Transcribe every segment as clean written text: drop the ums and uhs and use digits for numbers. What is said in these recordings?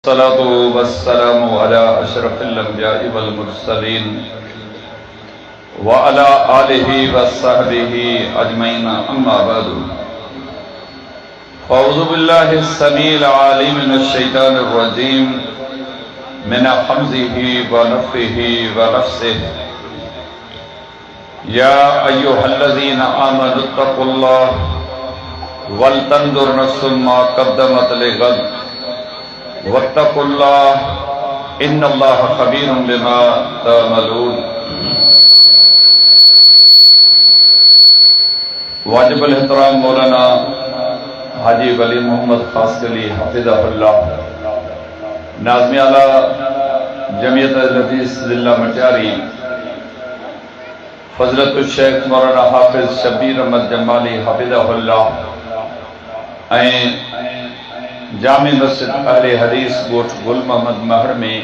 الصلاة والسلام علي اشرف الانبياء والمرسلين وعلي آله وصحبه اجمعين اما بعد فاعوذ بالله السميع العليم من الشيطان الرجيم من حمزه ونفخه ونفسه يا ايها الذين آمنوا اتقوا الله ولتنظر نفس ما قدمت لغد واتقوا الله ان الله خبير بما تعملون واجب الاحترام مولانا حاجي ولي محمد خاصخيلي حفظه الله ناظم اعليٰ جمعيت اهلحديث ضلع مٽياري فضلت الشيخ مولانا حافظ شبير احمد جمالي حفظه الله ۽ جامع مسجد اهل حديث ڳوٺ گل محمد مهر ۾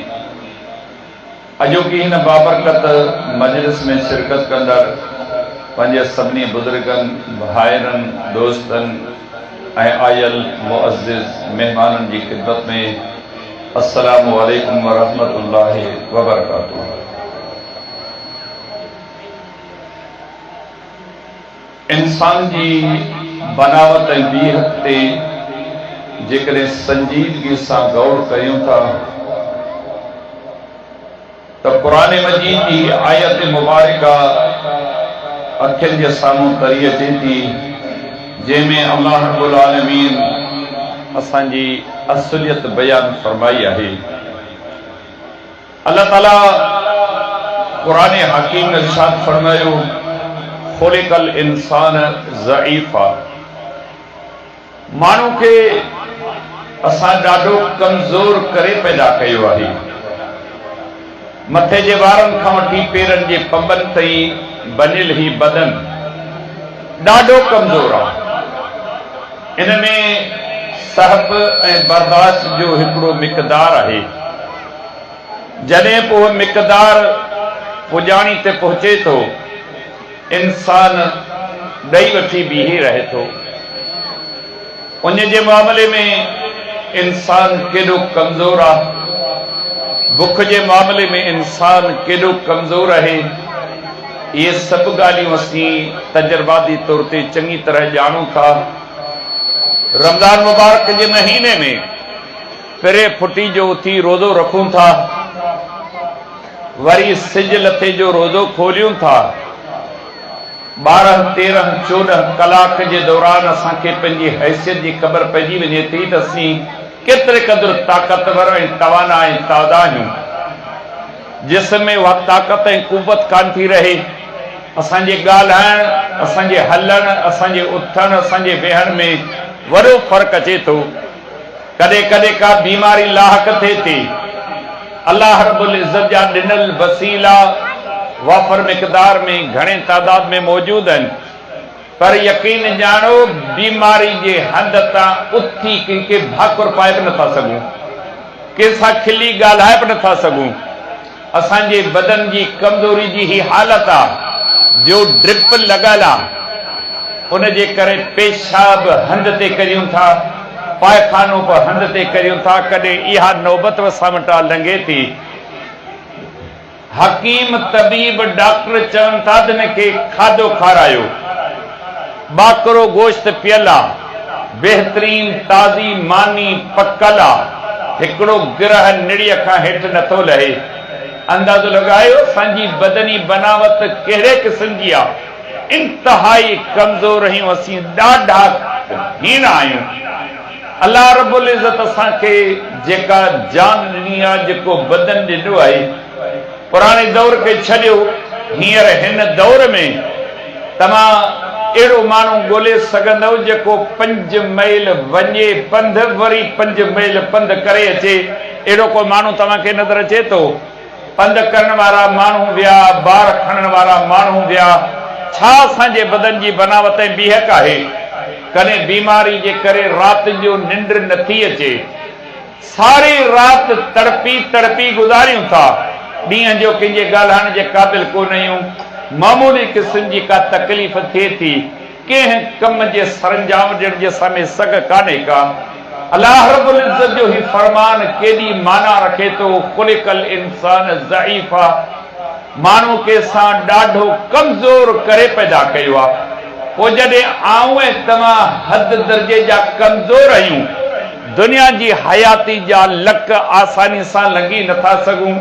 اڄوڪي هن بابرڪت مجلس ۾ شرڪت ڪندڙ پنهنجي سڀني بزرگن، ڀائرن، دوستن ۽ آيل معزز مهمانن جي خدمت ۾ السلام عليڪم ورحمة الله وبرڪاته. انسان جي بناوت ۽ بيهڪ تي جيڪڏهن سنجيدگي سان غور ڪريون ٿا ته قرآن مجيد جي هي آيت مبارڪه اکين جي سامهون تري اچي ٿي جنهن ۾ الله رب العالمين اسان جي اصليت بيان فرمائي آهي. الله تعالي قرآن حڪيم ۾ ارشاد فرمايو، خلق الانسان ضعيفا ماڻهو کي اسان ڏاڍو ڪمزور ڪري پيدا ڪيو آهي. مٿي جي وارن کان وٺي پيرن جي پنبن تائين بنيل هي بدن ڏاڍو ڪمزور آهي. ان ۾ سهپ ۽ برداشت جو هڪڙو مقدار آهي. جڏهن به اهو مقدار پڄاڻي تي پهچي ٿو، انسان ڏئي وٺي بيهي رهي ٿو. اڃ جي معاملي ۾ انسان ڪيڏو ڪمزور آ، بک جي معاملي ۾ انسان ڪيڏو ڪمزور آهي، اهي سڀ ڳالهيون اسين تجرباتي طور تي چڱي طرح ڄاڻون ٿا. رمضان مبارڪ جي مهيني ۾ پرهه ڦٽي جو اٿي روزو رکون ٿا، وري سج لٿي جو روزو کوليون ٿا. 12، 13، 14 ڪلاڪ جي دوران اسان کي پنهنجي حيثيت جي خبر پئجي وڃي ٿي ته اسين ڪيتري قدر طاقتور ۽ توانا ۽ تازا آهيون. جسم ۾ اها طاقت ۽ قوت ڪانه ٿي رهي. اسان جي ڳالهائڻ، اسان جي هلڻ، اسان جي اٿڻ، اسان جي ويهڻ ۾ وڏو فرق اچي ٿو. ڪڏهن ڪڏهن ڪا بيماري لاحق ٿئي ٿي. الله رب العزت جا ڏنل وسيلا وافر مقدار ۾ گهڻي تعداد ۾ موجود آهن پر يقين ڄاڻو بيماري جي هنڌ تان اٿي ڪنهن کي ڀاڪر پائي به نٿا سگهون. ڪنهن سان کلي ڳالهائي به نٿا سگهون. اسان جي بدن جي ڪمزوري جي هي حالت آ جو ڊرپ لڳل آ ان جي ڪري پيشاب هنڌ تي ڪريون ٿا، پائخانو به هنڌ تي ڪريون ٿا، ڪڏهن اها نوبت به اسان وٽان لنگهي ٿي. حڪيم، طبيب، ڊاڪٽر چون ٿا ته هن کي کاڌو کارايو. ٻاڪرو گوشت پيل آ، بهترين تازي ماني پڪل آ، هڪڙو گرهه نڙيء کان هيٺ نٿو لهي. اندازو لڳايو اسان جي بدني بناوت ڪهڙي قسم جي آ. انتهائي ڪمزور آهيون اسين ڏاڍا هيڻا آهيون. الله رب العزت اسان کي جيڪا جان ڏني آ، جيڪو بدن ڏنو آهي، پراڻي دور کي ڇڏيو، هينئر هن دور ۾ توهان اهڙو ماڻهو ڳولي سگهندؤ جيڪو پنج ميل وڃي پنڌ وري پنج ميل پنڌ ڪري اچي، اهڙو ڪو ماڻهو توهان کي نظر اچي ٿو؟ پنڌ ڪرڻ وارا ماڻهو ويا، بار کڻڻ وارا ماڻهو ويا، ڇا اسان جي بدن جي بناوت ۽ بيهڪ آهي؟ ڪڏهن بيماري جي ڪري رات جو ننڊ نٿي اچي. ساري رات تڙپي تڙپي گذاريون ٿا. ڏينهن جو ڪنهن جي ڳالهائڻ جي قابل ڪو نه آهيون. معمولي قسم جي ڪا تڪليف ٿئي ٿي. ڪنهن ڪم جي سرانجام ڏيڻ جي اسان ۾ سگهه ڪانهي ڪا. الله رب العزت جو هي فرمان ڪيڏي معنيٰ رکي ٿو، خلق الانسان ضعيفا، ماڻهو کي اسان ڏاڍو ڪمزور ڪري پيدا ڪيو آهي. پوء جڏهن آئون ۽ توهان حد درجي جا ڪمزور آهيون، دنيا جي حياتي جا لڪ آساني سان لنگهي نٿا سگهون،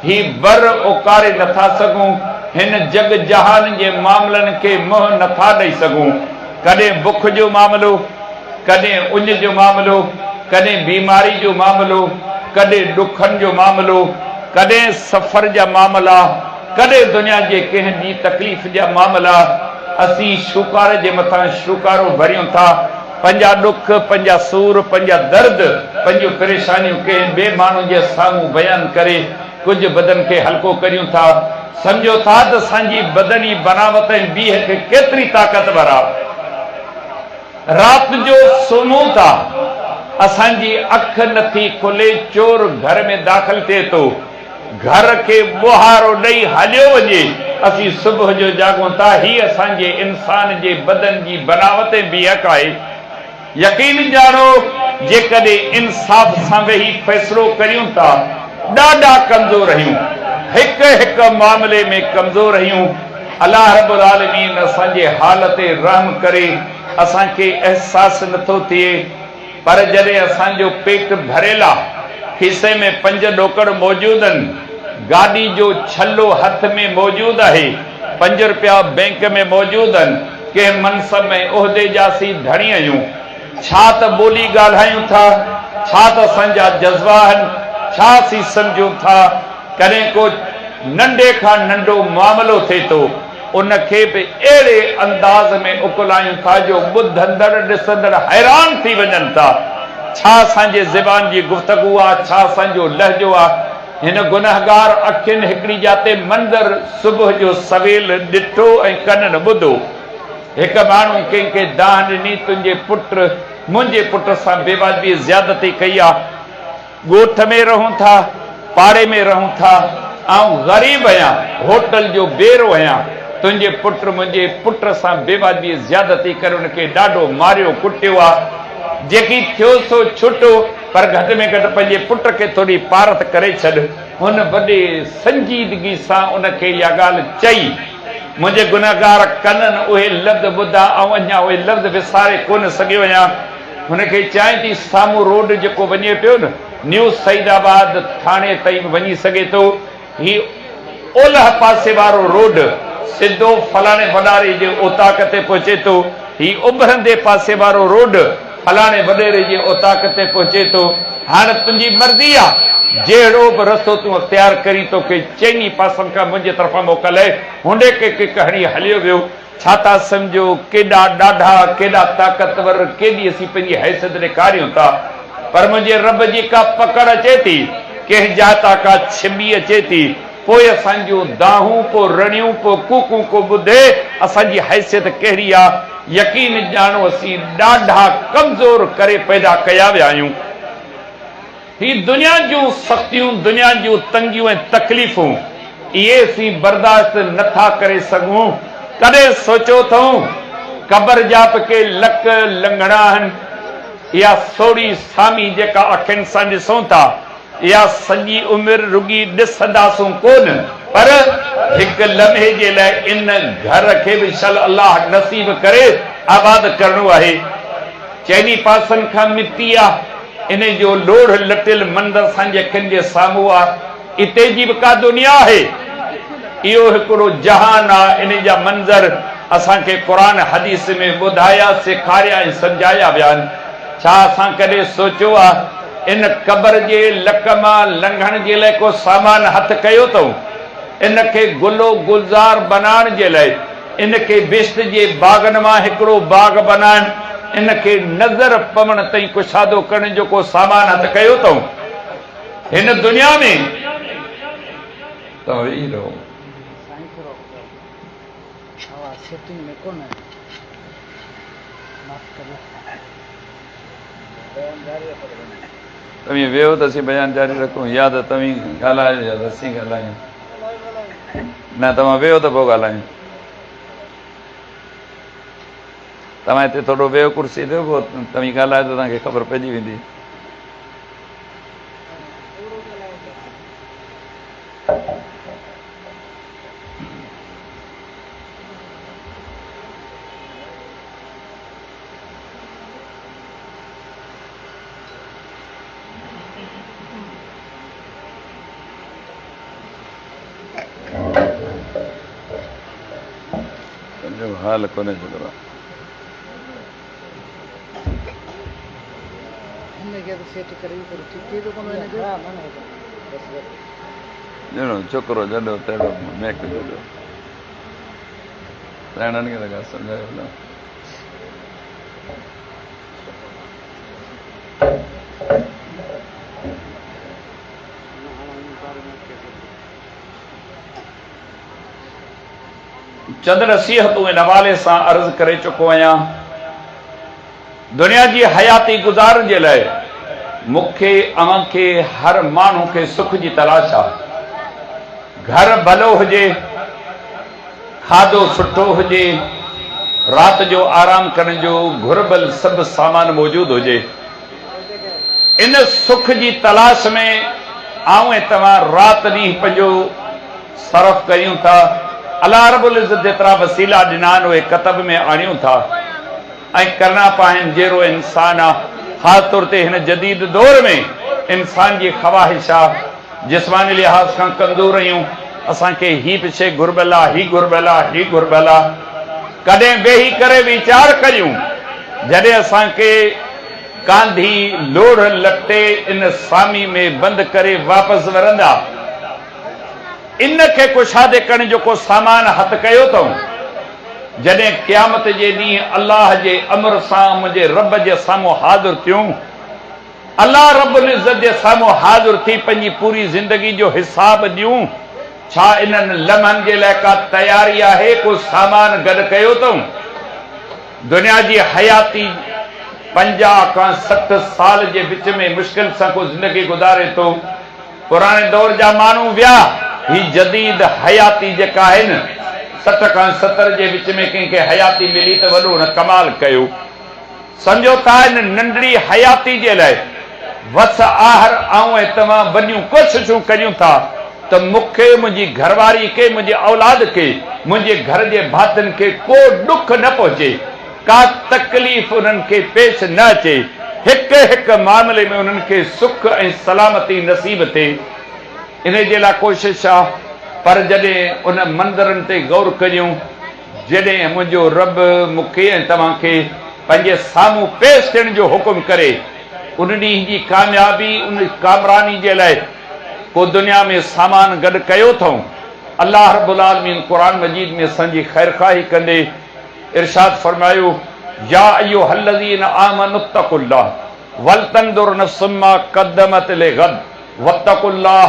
هي بر اڪاري نٿا سگهون، هن جڳ جهان جي معاملن کي منهن نٿا ڏئي سگهون. ڪڏهن بک جو معاملو، ڪڏهن اڃ جو معاملو، ڪڏهن بيماري جو معاملو، ڪڏهن ڏکن جو معاملو، ڪڏهن سفر جا معاملا، ڪڏهن دنيا جي ڪنهن ٻي تڪليف جا معاملا، اسين شوڪاري جي مٿان شوڪارو ڀريون ٿا. پنهنجا ڏک، پنهنجا سور، پنهنجا درد، پنهنجون پريشانيون ڪنهن ٻئي ماڻهو جي سامهون بيان ڪري ڪجهه بدن کي هلڪو ڪريون ٿا. سمجهو ٿا ته اسان جي بدني بناوت ۽ بيهڪ ڪيتري طاقتور آ. رات جو سمهون ٿا، اسان جي اک نٿي کلي، چور گهر ۾ داخل ٿئي ٿو. گهر کي ٻوهارو ڏئي هليو وڃي، اسين صبح جو جاڳون ٿا، هي اسان جي انسان جي بدن جي بناوت ۽ بيهڪ آهي. يقين ڄاڻو جيڪڏهن انصاف سان ويهي فيصلو ڪريون ٿا، ڏاڍا ڪمزور آهيون، هڪ هڪ معاملي ۾ ڪمزور آهيون، الله رب العالمين اسان جي حال تي رحم ڪري، اسان کي احساس نٿو ٿئي. پر جڏهن اسان جو پيٽ ڀريل آ، کيسي ۾ پنج ڏوڪڙ موجود ان، گاڏي جو ڇلو هٿ ۾ موجود آهي، پنج رپيا بئنڪ ۾ موجود ان، ڪنهن منصب ۽ عهدي جا اسين ڌڻي آهيون، ڇا ته ٻولي ڳالهايون ٿا، ڇا ته اسان جا جذبا آهن، ڇا اسين سمجهون ٿا، ڪڏهن ڪو ننڍي کان ننڍو معاملو ٿئي ٿو، ان کي به اهڙي انداز ۾ اڪلايون ٿا جو ٻڌندڙ ڏسندڙ حيران ٿي وڃن ٿا. ڇا اسان جي زبان جي گفتگو آ، ڇا اسان جو لهجو آ. هن گنهگار اکين هڪڙي جاتي منظر صبح جو سويل ڏٺو ۽ ڪنن ٻڌو. هڪ ماڻهو ڪنهن کي دانهن ڏني، تنهنجي پٽ منهنجي پٽ سان بيواجبي زيادتي ڪئي آ. ڳوٺ ۾ رهون ٿا، پاڙي ۾ رهون ٿا، آئون غريب آهيان، هوٽل جو بيرو آهيان، تنهنجي پٽ منهنجي پٽ سان بيواجبي زيادتي ڪري ان کي ڏاڍو ماريو ڪٽيو آ، جيڪي ٿيو سو ڇٽو، پر گهٽ ۾ گهٽ پنهنجي پٽ کي ٿوري پارت ڪري ڇڏ. هن وڏي سنجيدگي سان ان کي اها ڳالهه چئي. منهنجي گنهگار ڪنن اهي لفظ ٻڌا، آئون اڃا اهي لفظ وساري ڪونه سگهيو آهيان. هن کي چيائين ته هي سامهون روڊ جيڪو وڃي پيو نه نيو سعيد آباد ٿاڻي تائين به وڃي سگهي ٿو، هي اولهه پاسي وارو روڊ سڌو فلاڻي وڏاري جي اوطاق تي پهچي ٿو، هي اڀرندي پاسي وارو روڊ فلاڻي وڏيري جي اوطاق تي پهچي ٿو، هاڻ تنهنجي مرضي آ، جهڙو به رستو تون اختيار ڪرين توکي چئني پاسن کان منهنجي طرفان موڪل آهي. هنڊي کي ڪڪ هڻي هليو ويو. ڇا ٿا سمجهو، ڪيڏا ڏاڍا، ڪيڏا طاقتور، ڪيڏي اسين پنهنجي حيثيت ڏيکاريون ٿا. پر منهنجي رب جي ڪا پڪڙ اچي ٿي، ڪنهن جاء تان ڪا ڇٻي اچي ٿي، پوء اسان جون دانهون، پوء رڙيون، پوء ڪوڪون ڪو ٻڌي، اسان جي حيثيت ڪهڙي آ؟ يقين ڄاڻو اسين ڏاڍا ڪمزور ڪري پيدا ڪيا ويا آهيون. هي دنيا جون سختيون، دنيا جون تنگيون ۽ تڪليفون، اهي اسين برداشت نه ٿا ڪري سگهون. ڪڏهن سوچيو اٿئون، قبر جا به ڪي لڪ لنگهڻا آهن. اها سوڙهي سامي جيڪا اکين سان ڏسون ٿا، اها سڄي عمر رڳي ڏسنداسون ڪونه، پر هڪ لمحي جي لاء ان گهر کي به شل الله نصيب ڪري آباد ڪرڻو آهي. چئني پاسن کان مٽي آ، انهي جو لوڙهه لٽيل منظر اسان جي اکين جي سامهون آ. اتي جي به ڪا دنيا آهي؟ اهو هڪڙو جهان آ، انهي جا منظر اسان کي قرآن حديث ۾ ٻڌايا، سيکاريا ۽ سمجهايا ويا آهن. ڇا اسان ڪڏهن سوچيو آ، ان قبر جي لڪ مان لنگهڻ جي لاء ڪو سامان هٿ ڪيو اٿئون؟ ان کي گل و گلزار بنائڻ جي لاء ان کي بهشت جي باغن مان هڪڙو باغ بنائڻ، ان کي نظر پوڻ تائين ڪشادو ڪرڻ جو ڪو سامان هٿ ڪيو اٿئون؟ هن دنيا ۾. توهان ويهي رهو. سائين ٿورو آواز سيٽنگ ۾ ڪونه معاف ڪجو. توهين ويهو ته اسين بيان جاري رکون يا ته توهين ڳالهايو يا ته اسين ڳالهايون. نه توهان ويهو ته پوء ڳالهايون. توهان هتي ٿورو ويهو ڪرسي تي پوء توهين ڳالهايو ته توهان کي خبر پئجي ويندي. تنهنجو حال ڪونهي ڇوڪرا. جهڙو ڇوڪرو جڏو تهڙو ميڪ جڏو. سياڻن کي ته ڪا سمجهايو نه. چند نصيحتون ان حوالي سان عرض ڪري چڪو آهيان. دنيا جي حياتي گذارڻ جي لاء مون کي، اوهان کي، هر ماڻهو کي سک جي تلاش آهي. گهر ڀلو هجي، کاڌو سٺو هجي، رات جو آرام ڪرڻ جو گهربل سڀ سامان موجود هجي. ان سک جي تلاش ۾ آئون ۽ توهان رات ڏينهن پنهنجو صرف ڪريون ٿا. الله رب العزت جيترا وسيلا ڏنا آهن اهي ڪتب ۾ آڻيون ٿا ۽ ڪرڻا پيا آهن. جيئرو انسان آ، خاص طور تي هن جديد دور ۾ انسان جي خواهش آ. جسماني لحاظ کان ڪمزور آهيون، اسان کي هي به شيء گهربل آ، هي گهربل آ، هي گهربل آ. ڪڏهن ويهي ڪري ويچار ڪريون، جڏهن اسان کي ڪانڌي لوڙهه لٽي ان سامي ۾ بند ڪري واپس ورندا، ان کي ڪشادي ڪرڻ جو ڪو سامان هٿ ڪيو اٿئون؟ جڏهن قيامت جي ڏينهن الله جي امر سان منهنجي رب جي سامهون حاضر ٿيون، الله رب العزت جي سامهون حاضر ٿي پنهنجي پوري زندگي جو حساب ڏيون، ڇا انهن لمحن جي لاء ڪا تياري آهي، ڪو سامان گڏ ڪيو اٿئون؟ دنيا جي حياتي 50 کان 60 سال جي وچ ۾ مشڪل سان ڪو زندگي گذاري ٿو. پراڻي دور جا ماڻهو ويا، هي جديد حياتي جيڪا آهي نه، 60 کان 70 جي وچ ۾ ڪنهن کي حياتي ملي ته وڏو هن ڪمال ڪيو. سمجهو ٿا ان ننڍڙي حياتي جي لاء وس آهر آئون ۽ توهان وڏيون ڪوششون ڪريون ٿا ته مون کي، منهنجي گهرواري کي، منهنجي اولاد کي، منهنجي گهر جي ڀاتين کي ڪو ڏک نه پهچي، ڪا تڪليف انهن کي پيش نه اچي، هڪ هڪ معاملي ۾ انهن کي سک ۽ سلامتي نصيب ٿئي. انهي جي لاء ڪوشش آ پر جڏهن ان منظرن تي غور ڪريون، جڏهن منهنجو رب مون کي ۽ توهان کي پنهنجي سامهون پيش ٿيڻ جو حڪم ڪري، ان ڏينهن جي ڪاميابي، ان ڪامراني جي لاء ڪو دنيا ۾ سامان گڏ ڪيو اٿئون؟ الله رب العالمين قرآن مجيد ۾ اسان جي خيرخواهي ڪندي ارشاد فرمايو، يا ايها الذين آمنوا اتقوا الله ولتنظر نفس ما قدمت لغد واتقوا الله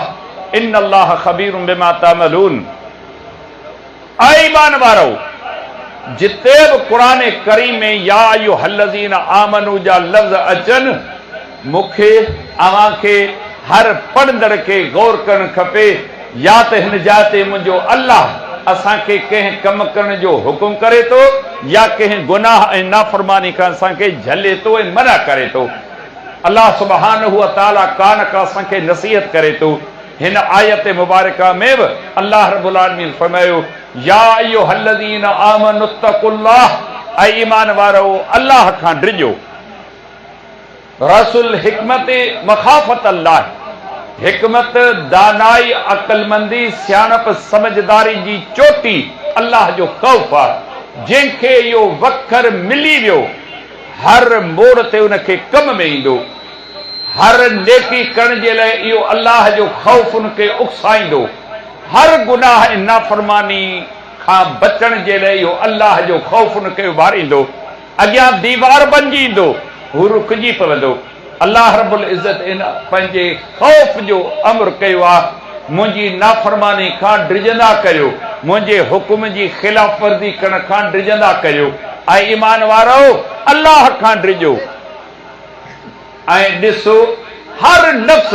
ان الله خبير بما تعملون. اي ايمان وارؤ! جتي به قرآن ڪريم ۾ يا ايها الذين آمنوا جا لفظ اچن، مون کي، اوهان کي، هر پڙهندڙ کي غور ڪرڻ کپي، يا ته هن جاء تي منهنجو الله اسان کي ڪنهن ڪم ڪرڻ جو حڪم ڪري ٿو يا ڪنهن گناهه ۽ نافرماني کان اسان کي جهلي ٿو ۽ منع ڪري ٿو. الله سبحانه وتعاليٰ ڪا نه ڪا اسان کي نصيحت ڪري ٿو. هن آيت مبارڪه ۾ به الله رب العالمين فرمايو، يا ايها الذين آمنوا اتقوا الله اي ايمان وارؤ الله کان ڊڄو. راس الحڪمت مخافت الله حڪمت، دانائي، عقلمندي، سياڻپ، سمجهداري جي چوٽي الله جو خوف آهي، جنهن کي اهو وکر ملي ويو هر موڙ تي ان کي ڪم ۾ ايندو. هر نيڪي ڪرڻ جي لاء اهو الله جو خوف ان کي اڪسائيندو. هر گناهه ۽ نافرماني کان بچڻ جي لاء اهو الله جو خوف ان کي اڀاريندو. اڳيان ديوار بنجي ايندو، هو رڪجي پوندو. الله رب العزت ان پنهنجي خوف جو امر ڪيو آهي، منهنجي نافرماني کان ڊڄندا ڪريو، منهنجي حڪم جي خلاف ورزي ڪرڻ کان ڊڄندا ڪريو. اي ايمان وارؤ! الله کان ڊڄو. ۽ ڏس، هر نفس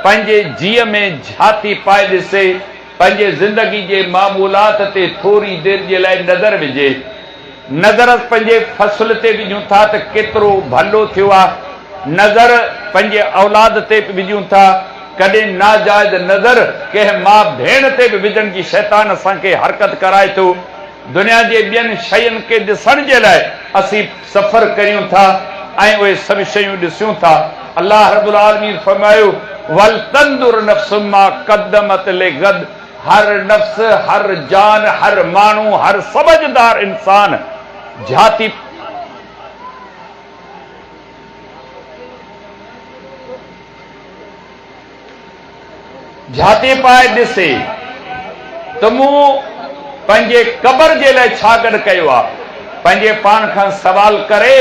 پنهنجي جيء ۾ جهاتي پائي ڏسي، پنهنجي زندگي جي معمولات تي ٿوري دير جي لاء نظر وجهي. نظر پنهنجي فصل تي وجهون ٿا ته ڪيترو ڀلو ٿيو آ، نظر پنهنجي اولاد تي به وجهون ٿا، ڪڏهن ناجائز نظر ڪنهن ماء ڀيڻ تي به وجهڻ جي شيطان اسان کي حرڪت ڪرائي ٿو. دنيا جي ٻين شين کي ڏسڻ جي لاء اسين سفر ڪريون ٿا ۽ اهي سڀ شيون ڏسيون ٿا. الله رب العالمين فرمايو، ولتنظر نفس ما قدمت لغد هر نفس، هر جان، هر ماڻهو، هر سمجهدار انسان جھاتي جھاتي پائي ڏسي ته مون پنهنجي قبر جي لاء ڇا گڏ ڪيو آ؟ پنهنجي پاڻ کان سوال ڪري،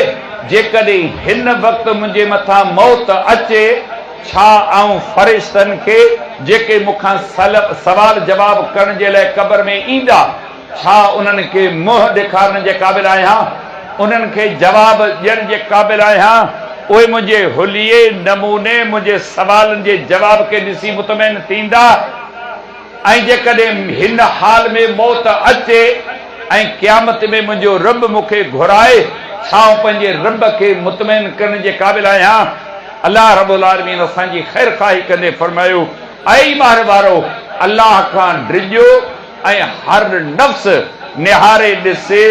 جيڪڏهن هن وقت منهنجي مٿان موت اچي، ڇا آئون فرشتن کي جيڪي مون کان سوال جواب ڪرڻ جي لاء قبر ۾ ايندا، ڇا انهن کي منهن ڏيکارڻ جي قابل آهيان؟ انهن کي جواب ڏيڻ جي قابل آهيان؟ اهي منهنجي حليي، نموني، منهنجي سوالن جي جواب کي ڏسي مطمئن ٿيندا؟ ۽ جيڪڏهن هن حال ۾ موت اچي ۽ قيامت ۾ منهنجو رب مون کي گهرائي، ڇا آئون پنهنجي رب کي مطمئن ڪرڻ جي قابل آهيان؟ الله رب العالمين اسان جي خير خواهي ڪندي فرمايو، اي ايمان وارؤ! الله کان ڊڄو ۽ هر نفس نهاري ڏسي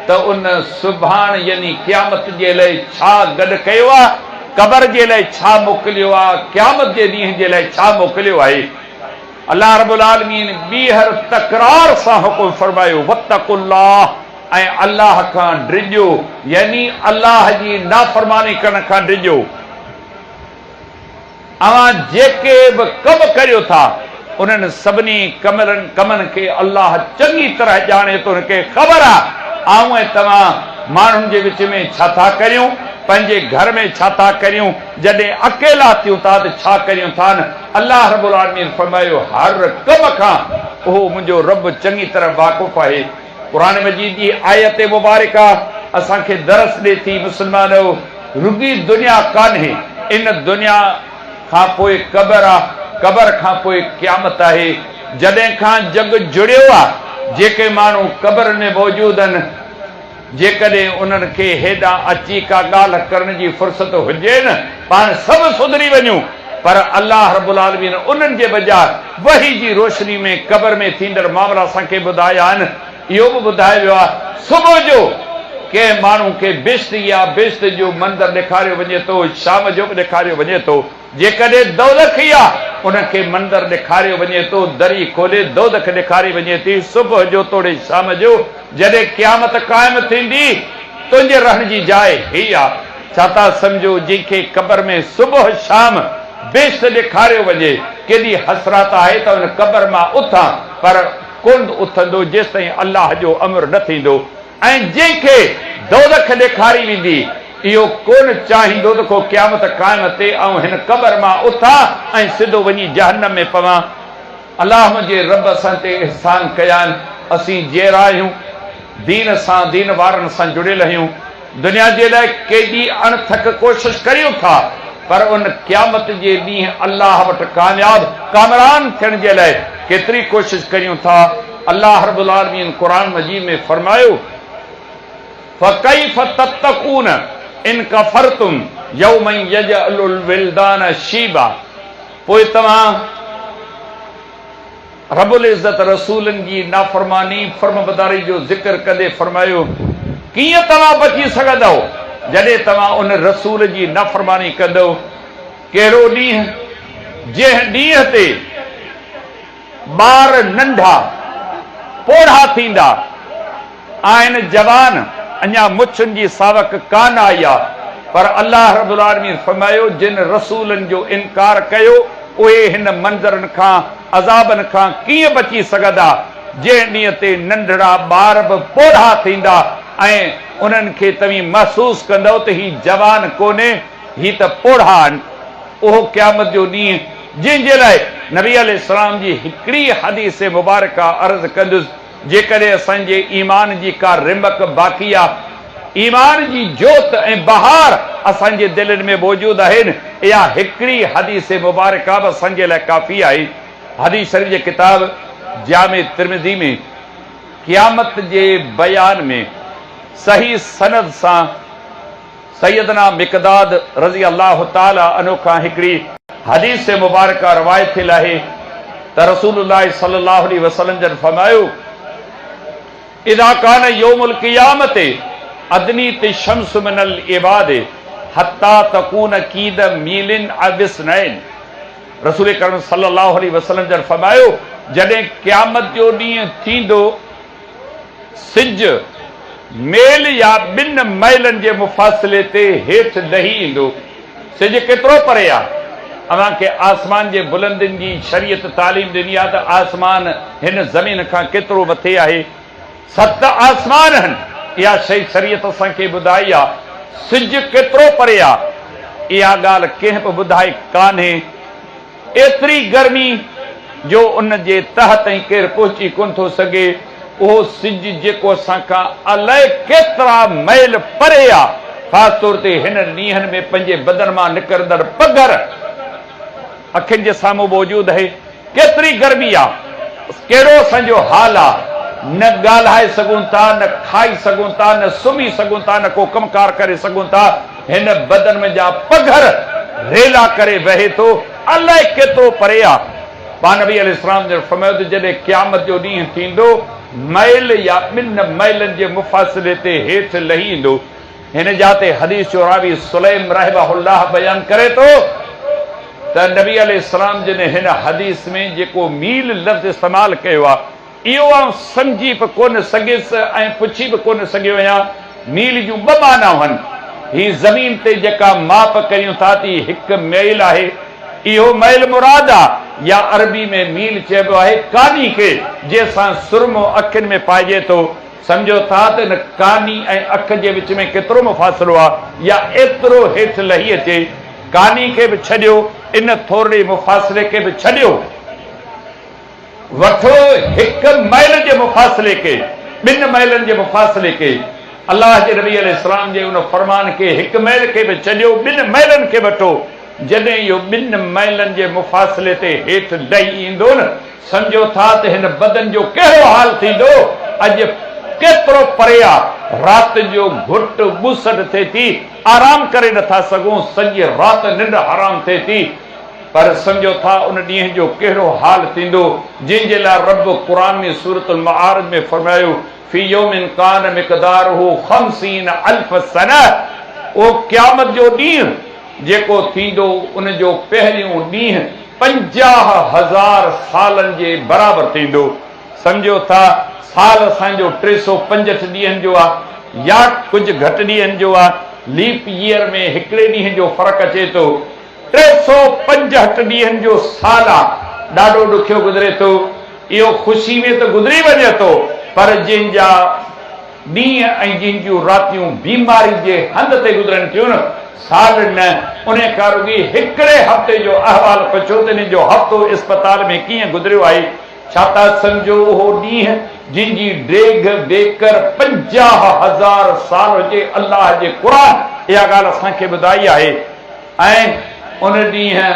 ته ان سڀاڻ يعني قيامت جي لئه ڇا گڏ ڪيو آهي، قبر جي لئه ڇا موڪليو آهي، قيامت جي ڏينهن جي لئه ڇا موڪليو آهي. الله رب العالمين ٻيهر تڪرار سان حڪم فرمايو، واتقوا الله ۽ الله کان ڊڄو يعني الله جي نافرماني ڪرڻ کان ڊڄو. اوهان جيڪي به ڪم ڪريو ٿا انهن سڀني ڪمن کي الله چڱي طرح ڄاڻي ٿو، ان کي خبر آهي آئون ۽ توهان ماڻهن جي وچ ۾ ڇا ٿا ڪريون، پنهنجي گهر ۾ ڇا ٿا ڪريون، جڏهن اڪيلا ٿيون ٿا ته ڇا ڪريون ٿا نه الله رب العالمين فرمايو، هر ڪم کان اهو منهنجو رب چڱي طرح واقف آهي. قرآن مجيد جي آيت مبارڪه اسان کي درس ڏي ٿي، مسلمانؤ! رڳي دنيا ڪانهي، ان دنيا کان پوء قبر آ، قبر کان پوء قيامت آهي. جڏهن کان جڳ جڙيو آ، جيڪي ماڻهو قبرن ۾ موجود آهن، جيڪڏهن انهن کي هيڏانهن اچي ڪا ڳالهه ڪرڻ جي فرصت هجي نه، پاڻ سڀ سڌري وڃون، پر الله رب العالمين انهن جي بجاء وحي جي روشني ۾ قبر ۾ ٿيندڙ معاملا اسان کي ٻڌايا آهن. اهو به ٻڌايو ويو آهي، صبح جو ڪنهن ماڻهو کي بهشت يا بهشت جو منظر ڏيکاريو وڃي ٿو، شام جو به ڏيکاريو وڃي ٿو. جيڪڏهن دوزخ ئي آ، ان کي منظر ڏيکاريو وڃي ٿو، دري کولي دوزخ ڏيکاري وڃي ٿي، صبح جو توڙي شام جو، جڏهن قيامت قائم ٿيندي، تنهنجي رهڻ جي جاء هي آ. ڇا ٿا سمجهو، جنهن کي قبر ۾ صبح شام بهشت ڏيکاريو وڃي، ڪيڏي حسرات آهي ته ان قبر مان اٿان، پر ڪونه اٿندو جيستائين الله جو امر نه ٿيندو. ۽ جنهن کي دوزخ ڏيکاري ويندي، اهو ڪونه چاهيندو ته ڪو قيامت قائم ٿئي، آئون هن قبر مان اٿان ۽ سڌو وڃي جهنم ۾ پوان. الله منهنجي رب اسان تي احسان ڪيا آهن، اسين جيئرا آهيون، دين سان، دين وارن سان جڙيل آهيون، دنيا جي لاء ڪيڏي اڻٿڪ ڪوشش ڪريون ٿا، پر ان قيامت جي ڏينهن الله وٽ ڪامياب، ڪامران ٿيڻ جي لاء ڪيتري ڪوشش ڪريون ٿا. الله رب العالمين قرآن مجيد ۾ فرمايو، فڪيف تتقون ان ڪفرتم يوما يجعل الولدان شيبا پوء توهان رب العزت رسولن جي نافرماني، فرمانبرداري جو ذڪر ڪندي فرمايو، ڪيئن توهان بچي سگهندؤ جڏهن توهان ان رسول جي نافرماني ڪندؤ؟ ڪهڙو ڏينهن؟ جنهن ڏينهن تي ٻار ننڍا پوڙها ٿيندا آهن، جوان اڃا مڇن جي ساوڪ ڪانه آئي آ، پر الله رب العالمين فرمايو، جن رسولن جو انڪار ڪيو، اهي هن منظرن کان، عذابن کان، ڪيئن بچي سگهندا، جنهن ڏينهن تي ننڍڙا ٻار به پوڙها ٿيندا ۽ انهن کي توهين محسوس ڪندؤ ته هي جوان ڪونهي، هي ته پوڙها آهن. اهو قيامت جو ڏينهن جنهن جي لاء نبي عليه السلام جي هڪڙي حديث مبارڪه عرض ڪندس، جيڪڏهن اسان جي ايمان جي ڪا رمق باقي آ، ايمان جي جوت ۽ بهار اسان جي دلين ۾ موجود آهن، اها هڪڙي حديث مبارڪه به اسان جي لاء ڪافي آهي. حديث شريف جي ڪتاب جامع ترمذي ۾ قيامت جي بيان ۾. صحيح سند سان سيدنا مقداد رضي الله تعالٰي عنه کان هڪڙي حديث مبارڪه روايت ٿيل آهي ته رسول الله صلي الله عليه وسلم جن فرمايو، اذا ڪان يوم القيامة ادنيت الشمس من العباد حتي تڪون قيد ميل او اثنين رسول ڪريم صلي الله عليه وسلم جن فرمايو، جڏهن قيامت جو ڏينهن ٿيندو سج ميل يا ٻن ميلن جي مفاصلي تي هيٺ لهي ايندو. سج ڪيترو پري آ؟ اوهان کي آسمان جي بلندين جي شريعت تعليم ڏني آ ته آسمان هن زمين کان ڪيترو مٿي آهي. ست آسمان هن. اها شيء شريعت اسان کي ٻڌائي آ. سج ڪيترو پري آ؟ اها ڳالهه ڪنهن به ٻڌائي ڪانهي. ايتري گرمي جو ان جي تهه تائين ڪير پهچي ڪونه ٿو سگهي. اهو سج جيڪو اسان کان الائي ڪيترا ميل پري آ، خاص طور تي هنن ڏينهن ۾ پنهنجي بدن مان نڪرندڙ پگهر اکين جي سامهون موجود اهي. ڪيتري گرمي آ، ڪهڙو اسان جو حال آ، نه ڳالهائي سگهون ٿا، نه کائي سگهون ٿا، نه سمهي سگهون ٿا، نه ڪو ڪم ڪار ڪري سگهون ٿا. هن بدن منجهان پگهر ريلا ڪري وهي ٿو، الائي ڪيترو پري آ. پاڻ نبي عليه السلام جن فرمايو ته جڏهن قيامت جو ڏينهن ٿيندو، ميل يا ٻن ميلن جي مفاصلي تي هيٺ لهي ايندو. هن جاء تي حديث جو راوي سليم رحمه الله بيان ڪري ٿو ته نبي عليه السلام جن هن حديث ۾ جيڪو ميل لفظ استعمال ڪيو آ، اهو آئون سمجهي به ڪونه سگهيس ۽ پڇي به ڪونه سگهيو آهيان. ميل جون ٻه معنائون هن. هي زمين تي جيڪا ماپ ڪريون ٿا ته هي هڪ ميل آهي. اهو ميل مراد آ يا عربي ۾ ميل چئبو آهي ڪاني کي جنهن سان سرمو اکين ۾ پائجي ٿو. سمجهو ٿا ته ان ڪاني ۽ اک جي وچ ۾ ڪيترو مفاصلو آ يا ايترو هيٺ لهي اچي. ڪاني کي به ڇڏيو ان ٿورڙي مفاصلي کي به ڇڏيو. وٺو هڪ ميل جي مفاصلي کي، ٻن ميلن جي مفاصلي کي، الله جي نبي عليه السلام جي ان فرمان کي هڪ ميل کي به ڇڏيو ٻن ميلن کي وٺو، جڏهن اهو ٻن ميلن جي مفاصلي تي هيٺ لهي ايندو نه سمجهو ٿا ته هن بدن جو ڪهڙو حال ٿيندو، اڄ ڪيترو پري آ، رات جو گهٽ ٻوسٽ ٿئي ٿي، آرام ڪري نٿا سگهون، سڄي رات ننڊ حرام ٿئي ٿي. پر سمجهو ٿا ان ڏينهن جو ڪهڙو حال ٿيندو جنهن جي لاء رب قرآن ۾ سورة المعارج ۾ فرمايو في يوم ڪان مقداره خمسين الف سنة اهو قيامت جو ڏينهن جيڪو ٿيندو ان جو پهريون ڏينهن 50,000 سالن جي برابر ٿيندو. سمجهو ٿا سال اسان جو 365 ڏينهن جو آ يا ڪجهه گهٽ ڏينهن جو آ ليپ ييئر ۾ هڪڙي ڏينهن جو فرق اچي ٿو. 365 ڏينهن جو سال آ، ڏاڍو ڏکيو گذري ٿو. اهو خوشي ۾ ته گذري وڃي ٿو، پر جنهن جا ڏينهن ۽ جنهن جون راتيون بيماري جي هنڌ تي گذرن ٿيون نه، سال نه، انهي کان رڳي هڪڙي هفتي جو احوال پڇو ته انهن جو هفتو اسپتال ۾ ڪيئن گذريو آهي. ڇا ٿا سمجهو اهو ڏينهن جنهن جي ڊيگهه ويڪر 50,000 سال هجي، الله جي قرآن اها ڳالهه اسان کي ٻڌائي آهي. ۽ ان ڏينهن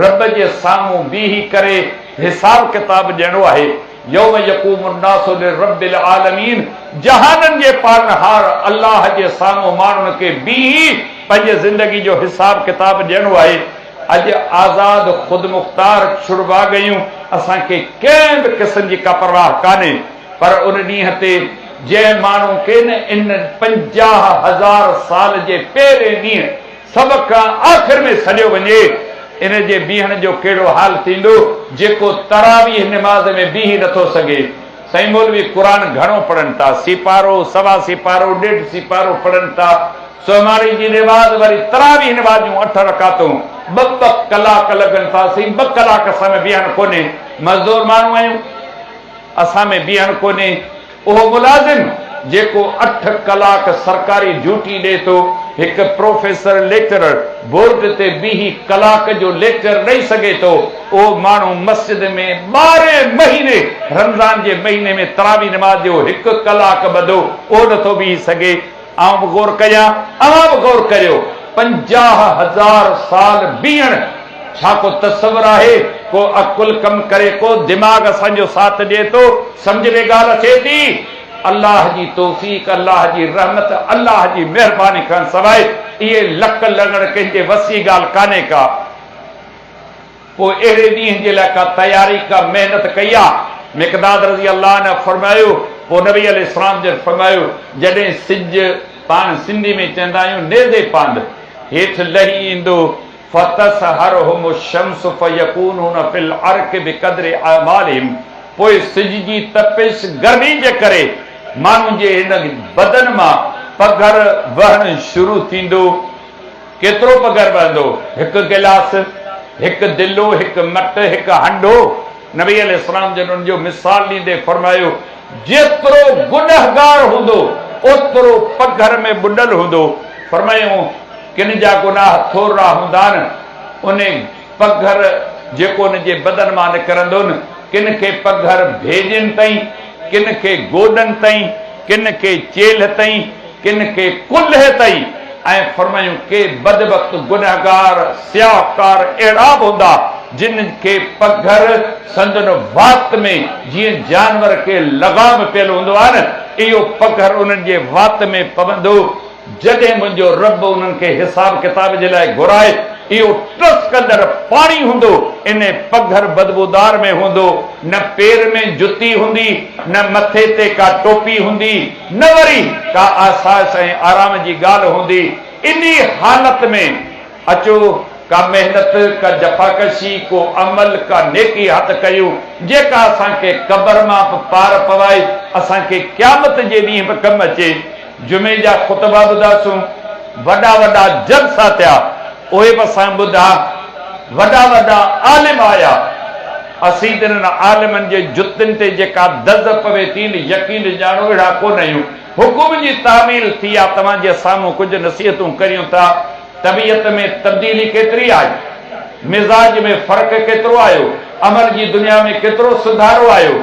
رب جي سامهون بيهي ڪري حساب ڪتاب ڏيڻو آهي، يوم يقوم الناس لرب العالمين جهانن جي پالڻهار الله جي سامهون ماڻهن کي بيهي پنهنجي زندگي جو حساب ڪتاب ڏيڻو آهي. اڄ آزاد خودمختار ڇڙٻا ڳيون اسان کي ڪنهن به قسم جي ڪا پرواهه ڪانهي پر ان ڏينهن تي جنهن ماڻهو کي نه ان 50,000 سال جي پهرين ڏينهن سڀ کان آخر ۾ سڏيو وڃي، ان جي بيهڻ جو ڪهڙو حال ٿيندو، جيڪو تراويح نماز ۾ بيهي نٿو سگهي. سائين مولوي قرآن گهڻو پڙهن ٿا، سيپارو، سوا سيپارو، ڏيڍ سيپارو پڙهن ٿا. سومهاڻي جي نماز وري تراويح نماز جون اٺ رڪعتون ٻه ٻه ڪلاڪ لڳن ٿا. سائين ٻه ڪلاڪ اسان ۾ بيهڻ ڪونهي، مزدور ماڻهو آهيون. اسان ۾ بيهڻ ڪونهي. اهو ملازم جيڪو اٺ ڪلاڪ سرڪاري ڊيوٽي ڏئي ٿو، هڪ پروفيسر ليڪچرر بورڊ تي بيهي ڪلاڪ جو ليڪچر ڏئي سگهي ٿو، اهو ماڻهو مسجد ۾ ٻارهين مهيني رمضان جي مهيني ۾ تراويح نماز جو هڪ ڪلاڪ ٻڌو، اهو نٿو بيهي سگهي. آئون به غور ڪريان، اوهان به غور ڪريو، 50,000 سال بيهڻ ڇا ڪو تصور آهي؟ ڪو عقل ڪم ڪري، ڪو دماغ اسان جو ساٿ ڏئي ٿو؟ سمجهه ۾ ڳالهه اچي ٿي؟ الله جي توفيق، الله جي رحمت، الله جي مهرباني کان سواء اهي لڪ لڳڻ ڪنهن جي وس جي ڳالهه ڪانهي ڪا. پوء اهڙي ڏينهن جي لاء ڪا تياري، ڪا محنت ڪئي آ؟ مقداد رضي الله عنه فرمايو، پوء نبي عليه السلام جن فرمايو، جڏهن سج، پاڻ سنڌي ۾ چوندا آهيون نيزي پاند، هيٺ لهي ايندو، فتسهرهم الشمس فيڪونون في العرق بقدر اعمالهم پوء سج جي تپش، گرمي، جي ڪري ماڻهن جي هن بدن مان پگهر وهڻ شروع ٿيندو. ڪيترو پگهر وهندو؟ هڪ گلاس، هڪ دلو، هڪ مٽ، هڪ هنڊو. نبي عليه السلام جن ان جو مثال ڏيندي فرمايو، جيترو گنهگار هوندو، اوترو پگهر ۾ ٻڏل هوندو. فرمايائون، ڪن جا گناهه ٿورڙا هوندا نه، انهي پگهر جيڪو ان جي بدن مان نڪرندو نه، ڪن کي پگهر ڀيڄين تائين، ڪن کي گوڏن تائين، ڪن کي چيلهه تائين، ڪن کي ڪلهي تائين ۽ فرمايون ڪي بدبخت گنهگار سياهڪار اهڙا به هوندا جن کي پگهر سندن وات ۾ جيئن جانور کي لغام پيل هوندو آهي نه اهو پگهر انهن جي وات ۾ پوندو جڏهن منهنجو رب انهن کي حساب ڪتاب جي لاء گهرائي، اهو ٽسڪندڙ پاڻي هوندو، انهي پگهر بدبودار ۾ هوندو، نه پير ۾ جتي هوندي، نه مٿي تي ڪا ٽوپي هوندي، نه وري ڪا آسائش ۽ آرام جي ڳالهه هوندي، انهي حالت ۾ اچو ڪا محنت، ڪا جفاڪشي، ڪو عمل، ڪا نيڪي هٿ ڪيون، جيڪا اسان کي قبر مان به پار پوائي، اسان کي قيامت جي ڏينهن به ڪم اچي. جمعي جا خطبا ٻڌاسون، وڏا وڏا جلسا ٿيا، اهي به اسان ٻڌا، وڏا وڏا عالم آيا، اسين ته انهن عالمن جي جتين تي جيڪا دز پوي ٿي نه يقين ڄاڻو اهڙا ڪونه آهيون، حڪم جي تعميل ٿي آ، توهان جي سامهون ڪجهه نصيحتون ڪريون ٿا، طبيعت ۾ تبديلي ڪيتري آئي، مزاج ۾ فرق ڪيترو آيو، عمل جي دنيا ۾ ڪيترو سڌارو آيو،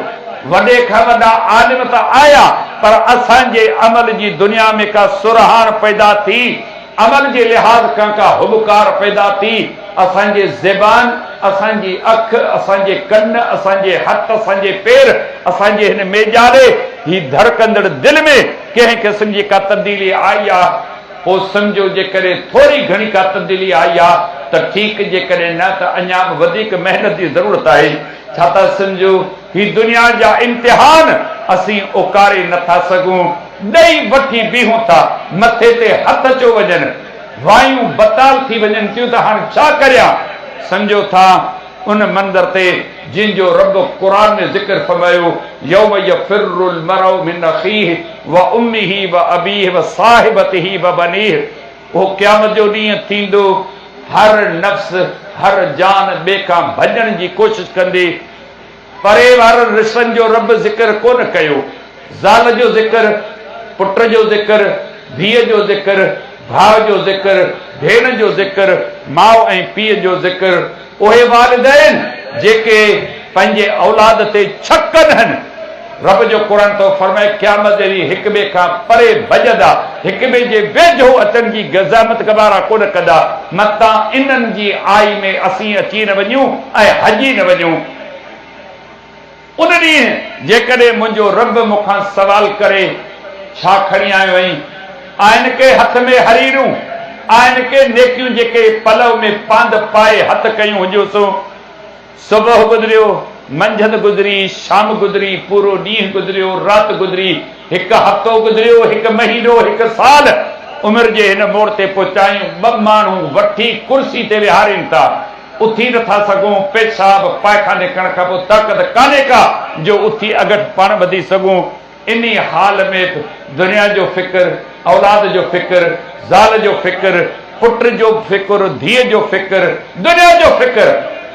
وڏي کان وڏا عالم ته آيا پر اسان جي عمل جي دنيا ۾ ڪا سرهاڻ پيدا ٿي، عمل جي لحاظ کان ڪا هٻڪار پيدا ٿي، اسان جي زبان، اسان جي اک، اسان جي ڪن، اسان جي هٿ، اسان جي پير، اسان جي هن ميڄالي، هي ڌڙڪندڙ دل ۾ ڪنهن قسم جي ڪا تبديلي آئي آ؟ پوء سمجهو جيڪڏهن ٿوري گهڻي ڪا تبديلي آئي آ ته ٺيڪ جيڪڏهن نه ته اڃا به وڌيڪ محنت جي ضرورت آهي. ڇا ٿا سمجهو هي دنيا جا امتحان اسين اڪاري نه ٿا سگهون. ڏئي وٺي بيهون ٿا مٿي تي هٿ اچيو وڃن. وايون بتال ٿي وڃن ٿيون ته هاڻ ڇا ڪريان. سمجهو ٿا ان منظر تي جنهن جو رب قرآن ۾ ذڪر فرمايو، يوم يفر المرء من اخيه وامه وابيه وصاحبته وبنيه اهو قيامت جو ڏينهن ٿيندو، هر نفس، هر جان ٻئي کان ڀڄڻ جي ڪوشش ڪندي. پري وارن رشتن جو رب ذڪر ڪونه ڪيو، زال جو ذڪر، پٽ جو ذڪر، ڌيء جو ذڪر، ڀاء جو ذڪر، ڀيڻ جو ذڪر، ماء ۽ پيء جو ذڪر، اهي والدين جيڪي پنهنجي اولاد تي ڇڪن هن. رب جو قرآن ٿو فرمائي قيامت جي ڏينهن هڪ ٻئي کان پري ڀڄندا، هڪ ٻئي جي ويجهو اچڻ جي زحمت گوارا ڪونه ڪندا، متان انهن جي آئي ۾ اسين اچي نه وڃون ۽ هڄي نه وڃون. ان ڏينهن جيڪڏهن منهنجو رب مون کان سوال ڪري، ڇا کڻي آيو آهين؟ آهن ڪي هٿ ۾ حريرون، آهن ڪي نيڪيون جيڪي پلؤ ۾ پاند پائي هٿ ڪيون هجيوسون. صبح گذريو، منجهند گذري، شام گذري، پورو ڏينهن گذريو، رات گذري، هڪ هفتو گذريو، هڪ مهينو، هڪ سال، عمر جي هن موڙ تي پهچايون، ٻه ماڻهو وٺي ڪرسي تي ويهارين ٿا. اٿي نه ٿا سگهون، پيشاب پائخاني ڪرڻ کان پوء طاقت ڪانهي ڪا جو اٿي اڳٺ پاڻ ٻڌي سگهون. انهي حال ۾ به دنيا جو فڪر، اولاد جو فڪر، زال جو فڪر، پٽ جو فڪر، ڌيء جو فڪر، دنيا جو فڪر،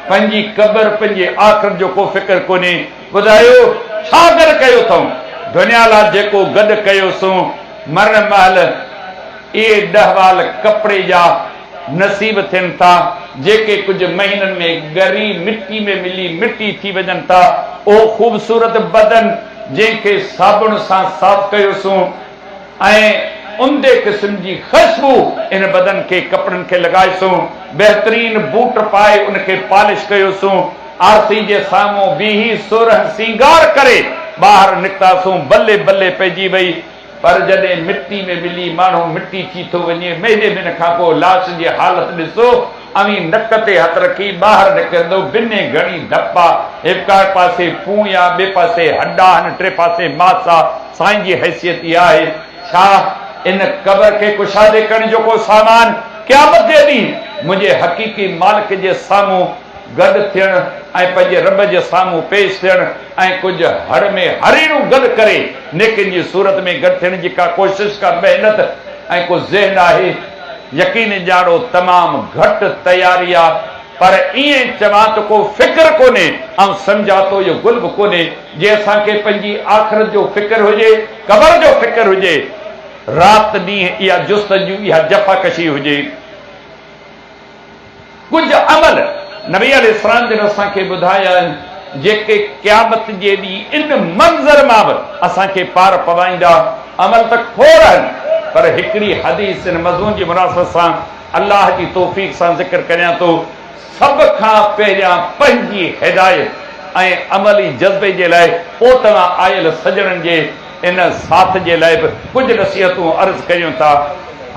پنهنجي قبر، پنهنجي آخرت جو ڪو فڪر ڪونهي. ٻڌايو ڇا گڏ ڪيو اٿئون؟ دنيا لاء جيڪو گڏ ڪيوسون، مرڻ مهل اهي ڏهوال ڪپڙي جا نصيب ٿين ٿا، جيڪي ڪجهه مهينن ۾ ڳري مٽي ۾ ملي مٽي ٿي وڃن ٿا. اهو خوبصورت بدن جنهن کي صابڻ سان صاف ڪيوسون ۽ عمدي قسم جي خشبو ان بدن کي ڪپڙن کي لڳائيسون، بهترين بوٽ پائي ان کي پالش ڪيوسون، آرسي جي سامهون بيهي سورهن سينگار ڪري ٻاهر نڪتاسون، بلي بلي پئجي وئي. پر جڏهن مٽي ۾ ملي ماڻهو مٽي ٿي ٿو وڃي، مهيني ٻن کان پوء لاش جي حالت ڏسو، اوهين نڪ تي هٿ رکي ٻاهر نڪرندو، بنهه گهڻي ڌپ آ، هڪ پاسي پونء آ، ٻئي پاسي هڏا آهن، ٽئين پاسي ماس آ، سائين جي حيثيت اها آهي، ڇا ان قبر کي ڪشادي ڪرڻ جو ڪو سامان قيامت جي ڏينهن منهنجي حقيقي مالڪ جي سامهون گڏ ٿيڻ ۽ پنهنجي رب جي سامهون پيش ٿيڻ ۽ ڪجهه هڙ ۾ هريڙون گڏ ڪري نيڪين جي صورت ۾ گڏ ٿيڻ جي ڪا ڪوشش، ڪا محنت ۽ ڪو ذهن آهي؟ يقين ڄاڻو تمام گهٽ تياري آ، پر ائين چوان ته ڪو فڪر ڪونهي، آئون سمجهان ٿو اهو گل به ڪونهي، جي اسان کي پنهنجي آخرت جو فڪر هجي، قبر جو فڪر هجي، رات ڏينهن اها جستجو، اها جفاڪشي هجي. ڪجهه عمل نبي عليه السلام جن اسان کي ٻڌايا آهن، جيڪي قيامت جي ڏينهن ان منظر مان به اسان کي پار پوائيندا. عمل ته کوڙ آهن، پر هڪڙي حديث ان مضمون جي مناسبت سان الله جي توفيق سان ذڪر ڪريان ٿو. سڀ کان پهريان پنهنجي هدايت ۽ عملي جذبي جي لاء پوء توهان آيل سڄڻن جي ان ساٿ جي لاء به ڪجهه نصيحتون عرض ڪريون ٿا.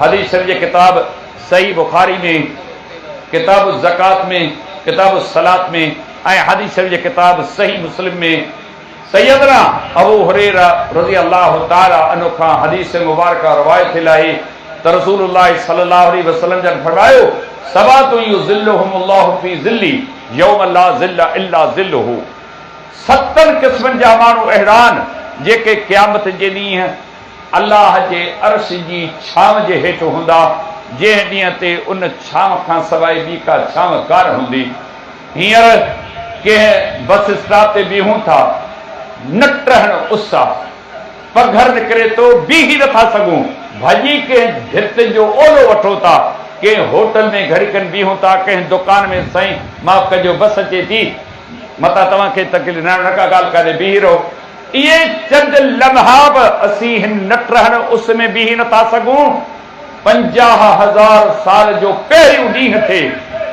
حديث شريف جي ڪتاب صحيح بخاري ۾، ڪتاب الزڪوة ۾، ڪتاب الصلوة ۾ ۽ حديث شريف جي ڪتاب صحيح مسلم ۾ سيدنا ابو هريره رضي الله تعالٰي عنه کان حديث مبارڪه روايت ٿيل آهي ته رسول الله صلي الله عليه وسلم جن فرمايو، سبعة يظلهم الله في ظلي يوم لا ظل الا ظله ستن قسمن جا ماڻهو اهڙا آهن جيڪي قيامت جي ڏينهن الله جي عرش جي ڇانو جي هيٺ هوندا، جنهن ڏينهن تي ان ڇانو کان سواء ٻي ڪا ڇانو ڪانه هوندي. هينئر ڪنهن بس اسٽاپ تي بيهون ٿا، نٽهڻ اس آ، پگهر نڪري ٿو، بيهي نٿا سگهون، ڀڄي ڪنهن ڀت جو اولو وٺون ٿا، ڪنهن هوٽل ۾ گهڙي کن بيهون ٿا، ڪنهن دڪان ۾ سائين معاف ڪجو بس اچي ٿي، متان توهان کي تڪليف نه نه ڪا ڳالهه ڪانهي بيهي رهو. اهي چند لمحا به اسين هن نٽهڻ اس ۾ بيهي نٿا سگهون. 50,000 سال جو پهريون ڏينهن ٿئي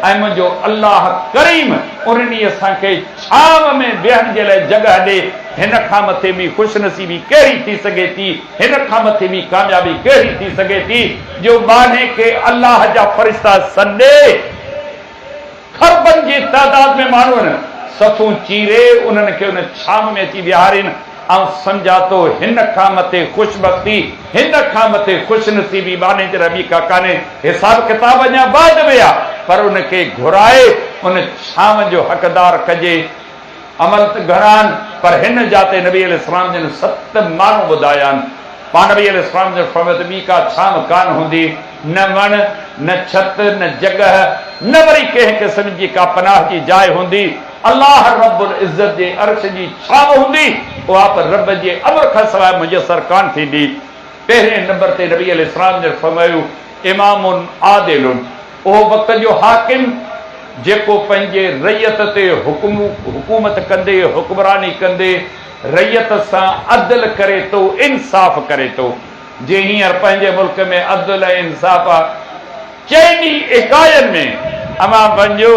۽ منهنجو الله ڪريم ان ڏينهن اسان کي ڇانو ۾ ويهڻ جي لاء جڳهه ڏي، هن کان مٿي ٻي خوش نصيبي ڪهڙي ٿي سگهي ٿي، هن کان مٿي ٻي ڪاميابي ڪهڙي ٿي سگهي ٿي جو ٻانهي کي الله جا فرشتا سڏي. کربن جي تعداد ۾ ماڻهن صفون چيري انهن کي ان ڇانو ۾ اچي ويهارين. آئون سمجهان ٿو هن کان مٿي خوش بختي، هن کان مٿي خوش نصيبي ٻانهي جي لاء ٻي ڪا ڪانهي. حساب ڪتاب اڃا بعد ۾ آ، پر ان کي گهرائي ان ڇانو جو حقدار ڪجي. عمل ته گهڻا آهن، پر هن جاء تي نبي عليه السلام جن ست ماڻهو ٻڌايا آهن. پاڻ نبي عليه السلام جن فرمايو ته ٻي ڪا ڇانو ڪانه هوندي. نه وڻ، نه ڇت، نه جڳهه، نه وري ڪنهن قسم جي ڪا پناهه جي جاء هوندي، الله رب العزت جي عرش جي ڇانو هوندي، اها به رب جي امر کان سواء ميسر ڪانه ٿيندي. پهرين نمبر تي نبي عليه السلام جن فرمايو، امام عادل، اهو وقت جو حاڪم جيڪو پنهنجي رعيت تي حڪومت ڪندي، حڪمراني ڪندي، رعيت سان عدل ڪري ٿو، انصاف ڪري ٿو. جي هينئر پنهنجي ملڪ ۾ عدل ۽ انصاف آ. چئني اڪاين ۾ اوهان وڃو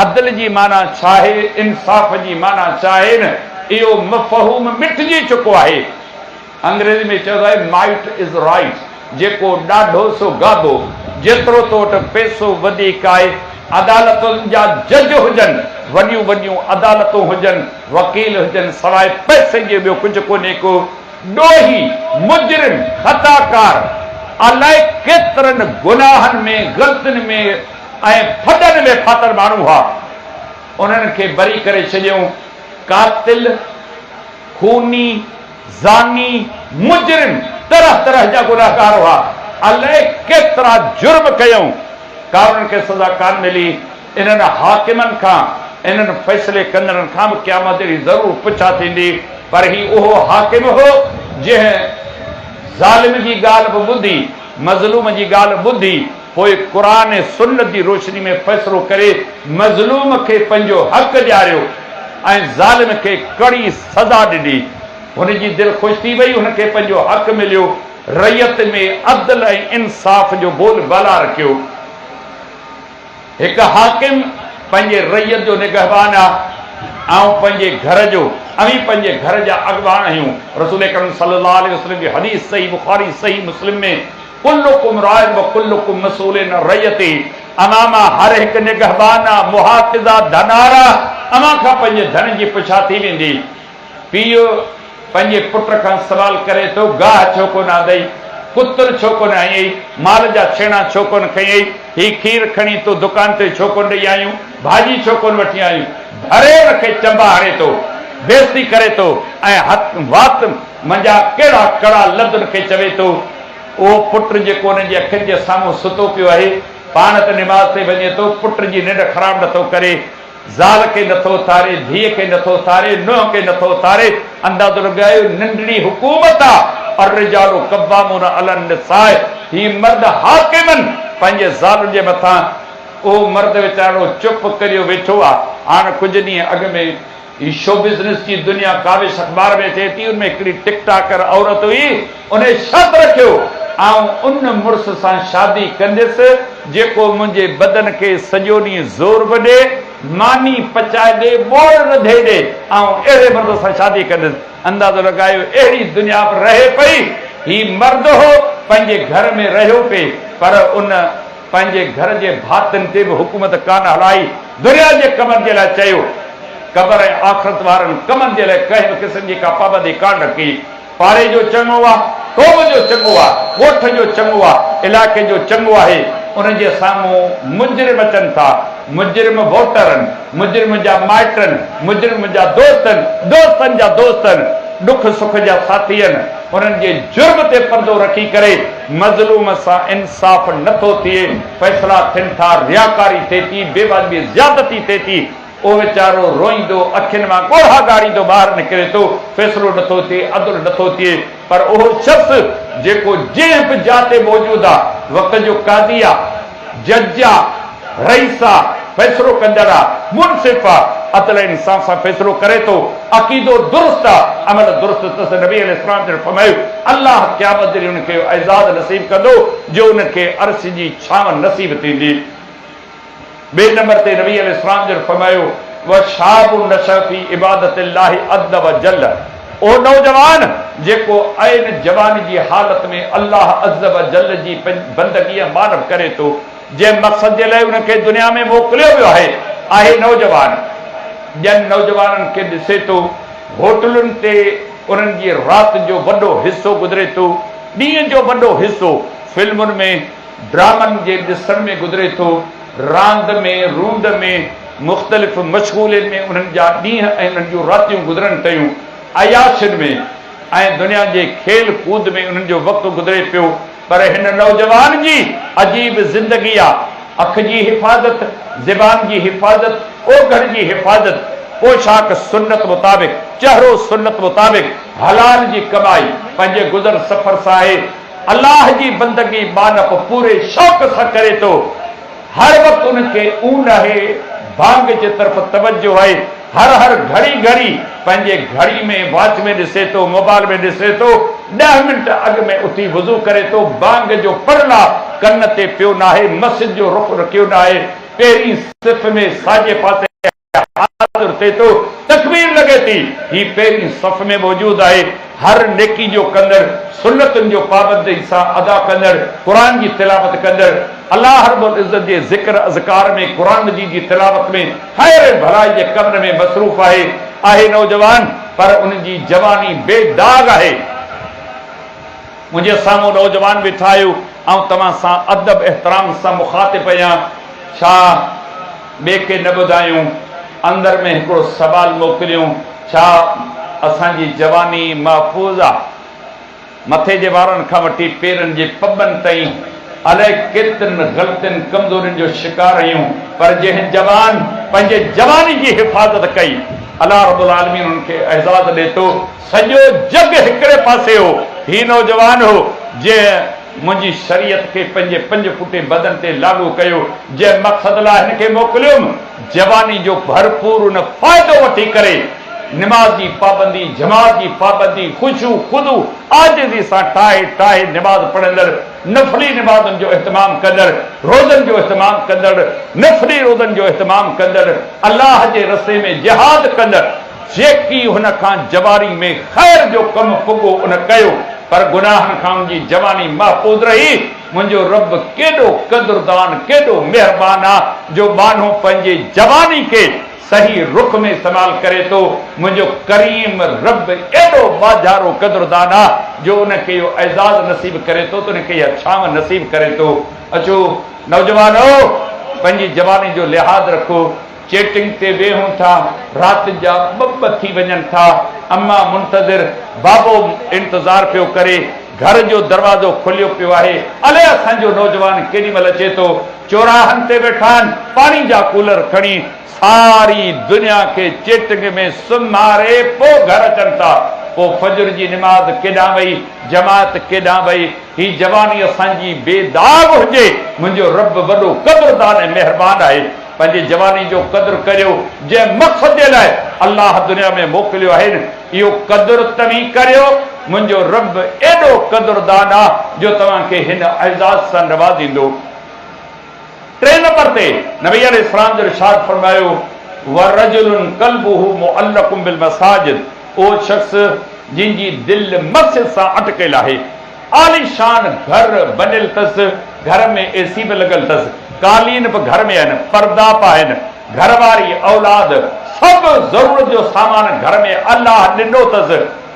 عدل جي معنيٰ ڇاهي، انصاف جي معنيٰ ڇاهي نه اهو مفهوم مٽجي چڪو آهي. انگريزي ۾ چئبو آهي Might is Right جيڪو ڏاڍو سو گابو، جيترو تو وٽ پئسو وڌيڪ آهي، عدالتن جا جج هجن، وڏيون وڏيون عدالتون هجن، وڪيل هجن سواء پئسي جي ٻيو ڪجهه ڪونهي ڪو. ڏوهي، مجرم، خطاڪار، الائي ڪيترن گناهن ۾، غلطين ۾ ۽ ڦڏن ۾ ڦاٿل ماڻهو هئا، انهن کي بري ڪري ڇڏيائون. قاتل، خوني، زاني، مجرم، طرح طرح جا گنهگار هئا، الائي ڪيترا جرم ڪيائون، ڪا انهن کي سزا ڪانه ملي. انهن حاڪمن کان، انهن فيصلي ڪندڙن کان به قيامت جي ڏينهن ضرور پڇا ٿيندي، پر هي اهو حاڪم هو، جنهن ظالم جي ڳالهه به ٻڌي، مظلوم جي ڳالهه ٻڌي، پوء قرآن ۽ سنت جي روشني ۾ فيصلو ڪري مظلوم کي پنهنجو حق ڏياريو ۽ ظالم کي ڪڙي سزا ڏني. هن جي دل خوش ٿي وئي، هن کي پنهنجو حق مليو، رعيت ۾ عدل ۽ انصاف جو بول بالا رکيو. هڪ حاڪم پنهنجي رعيت جو نگهبان آ. آئون پنهنجي گهر جو، اوهين پنهنجي گهر جا اڳواڻ آهيون. رسول اڪرم صلي الله عليه وسلم جي حديث صحيح بخاري صحيح مسلم ۾ ڪلڪم راع و ڪلڪم مسئول عن رعيته اوهان مان هر هڪ نگهبان آ، محافظ آ، ڌنار آ، اوهان کان پنهنجي ڌڻ جي پڇا ٿي ويندي. پيء پنهنجي پٽ کان سوال ڪري ٿو، گاهه ڇو ڪونه آندئي؟ ڪتر ڇو ڪونه هنيئي؟ مال جا ڇيڻا ڇو ڪونه کنيئي؟ هي کير کڻي تون دڪان تي ڇو ڪونه ڏئي آيون؟ ڀاڄي ڇو ڪونه وٺي آيون؟ ڀري ان کي چنبا هڻي ٿو، بيعزتي ڪري ٿو ۽ هٿ وات منجهان ڪهڙا ڪڙا لفظ ان کي چوي ٿو. اهو پٽ جيڪو ان جي اکين جي سامهون ستو پيو آهي، پاڻ ته نماز تي وڃي ٿو، پٽ جي ننڊ خراب نٿو ڪري. زال کي نٿو اٿاري، ڌيء کي نٿو اٿاري، نونهن کي نٿو اٿاري، اندازو لڳايو ننڍڙي حڪومت آ، الرجال قوامون علی النساء، هي مرد حاڪم ان پنهنجي زالن جي مٿان، اهو مرد ويچارو چپ ڪريو ويٺو آ، هاڻ ڪجهه ڏينهن اڳ ۾ هي شو بزنس جي دنيا ڪاوش اخبار ۾ اچي ٿي، ان ۾ هڪڙي ٽڪ ٽاڪر عورت هئي، انهي شرط رکيو، آئون ان مڙس سان شادي ڪنديس، جيڪو منهنجي بدن کي سڄو ڏينهن زور به ڏي، ماني پچائي ڏي، ٻوڙ رڌي ڏي، آئون اهڙي مرد سان شادي ڪنديس. اندازو لڳايو اهڙي دنيا به رهي پئي. هي مرد هو، پنهنجي گهر ۾ رهيو پئي، پر ان پنهنجي گهر جي ڀاتين تي به حڪومت ڪانه هلائي. دنيا جي ڪمن جي لاء چيو، قبر ۽ آخرت وارن ڪمن جي لاء ڪنهن به قسم جي ڪا پابندي ڪانه رکي. پاڙي جو چڱو آ، قوم جو چڱو آ، ڳوٺ جو چڱو آ، علائقي جو چڱو آهي، ان جي سامهون مجرم اچن ٿا، مجرم ووٽرن، مجرم جا مائٽن، مجرم جا دوستن، دوستن جا دوستن، ڏک سک جا ساٿين، انهن جي جرم تي پردو رکي ڪري مظلوم سان انصاف نه ٿو ٿئي، فيصلا ٿين ٿا، رياڪاري ٿئي ٿي، بي واجبي زيادتي ٿئي ٿي، اهو ويچارو روئيندو، اکين مان ڳوڙها ڳاڙيندو ٻاهر نڪري ٿو، فيصلو نٿو ٿئي، عدل نٿو ٿئي، پر اهو شخص جيڪو جنهن به جاء تي موجود آ، وقت جو قاضي آ، جج آ، رئيس آ، فيصلو ڪندڙ آ، منصف آ، عدل ۽ انصاف سان فيصلو ڪري ٿو، عقيدو درست آ، عمل درست اٿس، نبي عليه السلام جن فرمايو، الله قيامت جي ڏينهن ان کي اهو اعزاز نصيب ڪندو جو ان کي عرش جي ڇانو نصيب ٿيندي. ٻئي نمبر تي نبي عليه السلام جن فرمايو، وشاب نشأ في عبادت الله عز وجل اهو نوجوان جيڪو عين جواني جي حالت ۾ الله عز وجل جي بندگي ۽ مانب ڪري ٿو، جنهن مقصد جي لاء ان کي دنيا ۾ موڪليو ويو آهي، آهي نوجوان. ٻين نوجوانن کي ڏسي ٿو، هوٽلن تي انهن جي رات جو وڏو حصو گذري ٿو، ڏينهن جو وڏو حصو فلمن ۾، ڊرامن جي ڏسڻ ۾ گذري ٿو، راند ۾، روند ۾، مختلف مشغولين ۾ انهن جا ڏينهن ۽ انهن جون راتيون گذرن پيون، عياشين ۾ ۽ دنيا جي کيل ڪود ۾ انهن جو وقت گذري پيو، پر هن نوجوان جي عجيب زندگي آ، اک جي حفاظت، زبان جي حفاظت، اوگهڙ جي حفاظت، پوشاڪ سنت مطابق، چهرو سنت مطابق، حلال جي ڪمائي، پنهنجي گذر سفر سان آهي، الله جي بندگي ٻانهپ پوري شوق سان ڪري ٿو، هر وقت ان کي اون آهي، بانگ جي طرف توجه آهي، هر هر گهڙي گهڙي پنهنجي گهڙي ۾ واچ ۾ ڏسي ٿو، موبائل ۾ ڏسي ٿو، ڏهه منٽ اڳ ۾ اٿي وضو ڪري ٿو، بانگ جو پرلا ڪن تي پيو ناهي، مسجد جو رخ رکيو ناهي، پهرين صف ۾ ساڄي پاسي. حاضر ٿئي ٿو، تڪبير لڳي ٿي، هي پهرين صف ۾ موجود آهي، هر نيڪي جو ڪندڙ، سنتن جو پابندي سان ادا ڪندڙ، قرآن جي تلاوت ڪندڙ، الله رب العزت جي ذڪر اذڪار ۾، قرآن مجيد جي تلاوت ۾، خير ۽ ڀلائي جي ڪمن ۾ مصروف آهي، آهي نوجوان پر ان جي جواني بي داغ آهي. منهنجي سامهون نوجوان ويٺا آهيو، آئون توهان سان ادب احترام سان مخاطب آهيان، ڇا ٻئي کي نه ٻڌايون، اندر ۾ هڪڙو سوال موڪليون، ڇا اسان جي جواني محفوظ آ؟ مٿي جي وارن کان وٺي پيرن جي پٻن تائين الائي ڪيترين غلطين ڪمزورين جو شڪار آهيون، پر جنهن جوان پنهنجي جواني جي حفاظت ڪئي، الله رب العالمين ان کي اعزاز ڏئي ٿو. سڄو جڳ هڪڙي پاسي هو، هي نوجوان هو، جنهن منهنجي شريعت کي پنهنجي پنج فوٽي بدن تي لاڳو ڪيو، جنهن مقصد لاء هن کي موڪليم، جواني جو ڀرپور ان فائدو وٺي ڪري نماز جي پابندي، جماعت جي پابندي، خشوع، خضوع، عاجزي سان ٺاهي ٺاهي نماز پڙهندڙ، نفلي نمازن جو اهتمام ڪندڙ، روزن جو اهتمام ڪندڙ، نفلي روزن جو اهتمام ڪندڙ، الله جي رستي ۾ جهاد ڪندڙ، جيڪي هن کان جواني ۾ خير جو ڪم پڳو ان ڪيو، پر گناهن کان ان جي جواني محفوظ رهي، منهنجو رب ڪيڏو قدردان، ڪيڏو مهربان آ جو ٻانهو پنهنجي جواني کي صحيح رخ ۾ استعمال ڪري ٿو، منهنجو ڪريم رب ايڏو ٻاجهارو قدردان آ جو ان کي اهو اعزاز نصيب ڪري ٿو ته ان کي اها ڇانو نصيب ڪري ٿو. اچو نوجوانو! پنهنجي جواني جو لحاظ رکو، چيٽنگ تي ويهون ٿا، رات جا ٻه ٻه ٿي وڃن ٿا، اما منتظر، بابو انتظار پيو ڪري، گهر جو دروازو کليو پيو آهي، الائي اسان جو نوجوان ڪيڏي مهل اچي ٿو، چوراهن تي ويٺا آهن، پاڻي جا ڪولر کڻي ساري دنيا کي چيٽنگ ۾ سمهاري پوء گهر اچن ٿا، پوء فجر جي نماز ڪيڏانهن وئي، جماعت ڪيڏانهن وئي، هي جواني اسان جي بي داغ هجي، منهنجو رب وڏو قدردان ۽ مهربان آهي، پنهنجي جواني جو قدر ڪريو، جنهن مقصد جي لاء الله دنيا ۾ موڪليو آهي اهو قدر توهين ڪريو، منهنجو رب ايڏو قدردان آ جو توهان کي هن اعزاز سان نوازيندو. ٽئين نمبر تي نبي عليه السلام جو ارشاد فرمايو، ورجل قلبه معلق بالمساجد اهو شخص جنهن جي دل مسجد سان اٽڪيل آهي، عاليشان گهر بنيل اٿس، گهر ۾ اي سي به لڳل اٿس، قالين به گهر ۾ آهن، پردا به آهن، گهر واري، اولاد، سڀ ضرورت جو سامان گهر ۾ الله ڏنو اٿس،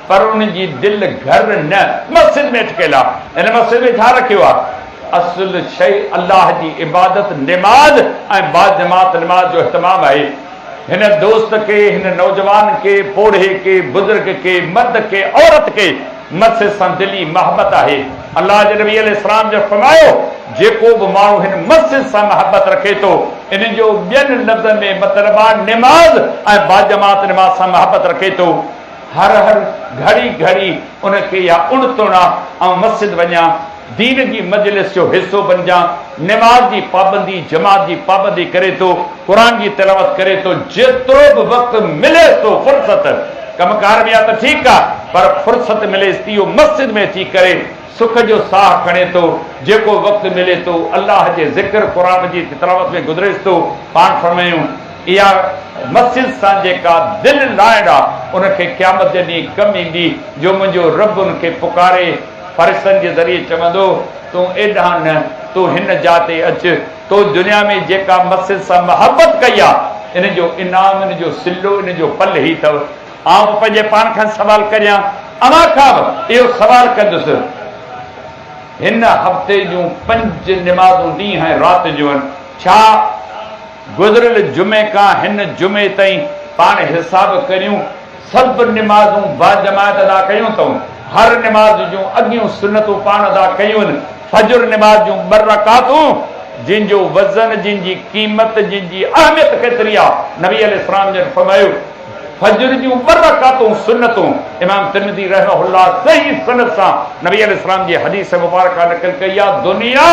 پر ان جي دل گهر نه مسجد ۾ اٽڪيل آهي. هن مسجد ۾ ڇا رکيو آهي؟ اصل شيء الله جي عبادت نماز ۽ باجماعت نماز جو اهتمام آهي. هن دوست کي، هن نوجوان کي، پوڙهي کي، بزرگ کي، مرد کي، عورت کي مسجد سان دلي محبت آهي. الله جي نبي عليه السلام جن فرمايو، جيڪو به ماڻهو هن مسجد سان محبت رکي ٿو، ان جو ٻين لفظن ۾ مطلب آهي نماز ۽ باجماعت نماز سان محبت رکي ٿو، هر هر گهڙي گهڙي ان کي اها اڻ تڻ آ آئون مسجد وڃان، دين جي مجلس جو حصو بنجان، نماز جي پابندي، جماعت جي پابندي ڪري ٿو، قرآن جي تلاوت ڪري ٿو، جيترو به وقت مليس ٿو فرصت، ڪم ڪار ۾ آ ته ٺيڪ آ پر فرصت مليس ٿي اهو مسجد ۾ اچي ڪري سک جو ساهه کڻي ٿو، جيڪو وقت ملي ٿو الله جي ذڪر قرآن جي تلاوت ۾ گذريس ٿو، پاڻ فرمايائون. اها مسجد سان جيڪا دل لائڻ آ، ان کي قيامت جي ڏينهن ڪم ايندي، جو منهنجو رب ان کي پڪاري فرشتن جي ذريعي چوندو، تون ايڏانهن نه، تون هن جاء تي اچ، تو دنيا ۾ جيڪا مسجد سان محبت ڪئي آ، ان جو انعام، ان جو صلو، ان جو پل هي اٿو. آئون به پنهنجي پاڻ کان سوال ڪريان، اوهان کان به اهو سوال ڪندس. هن هفتي جون پنج نمازون ڏينهن ۽ رات جون آهن، ڇا گذريل جمعي کان هن جمعي تائين پاڻ حساب ڪريون، سڀ نمازون باجماعت ادا ڪيون اٿئون، هر نماز جون اڳيون سنتون پاڻ ادا ڪيون آهن، فجر نماز جون ٻه رڪعتون جن جو وزن، جن جي قيمت، جن جي اهميت ڪيتري آهي، نبي عليه السلام جن فرمايو، فجر جون ٻه رڪعتون سنتون، امام ترمذي رحمه الله صحيح سند سان نبي عليه السلام جي حديث مبارڪه نقل ڪئي آهي، دنيا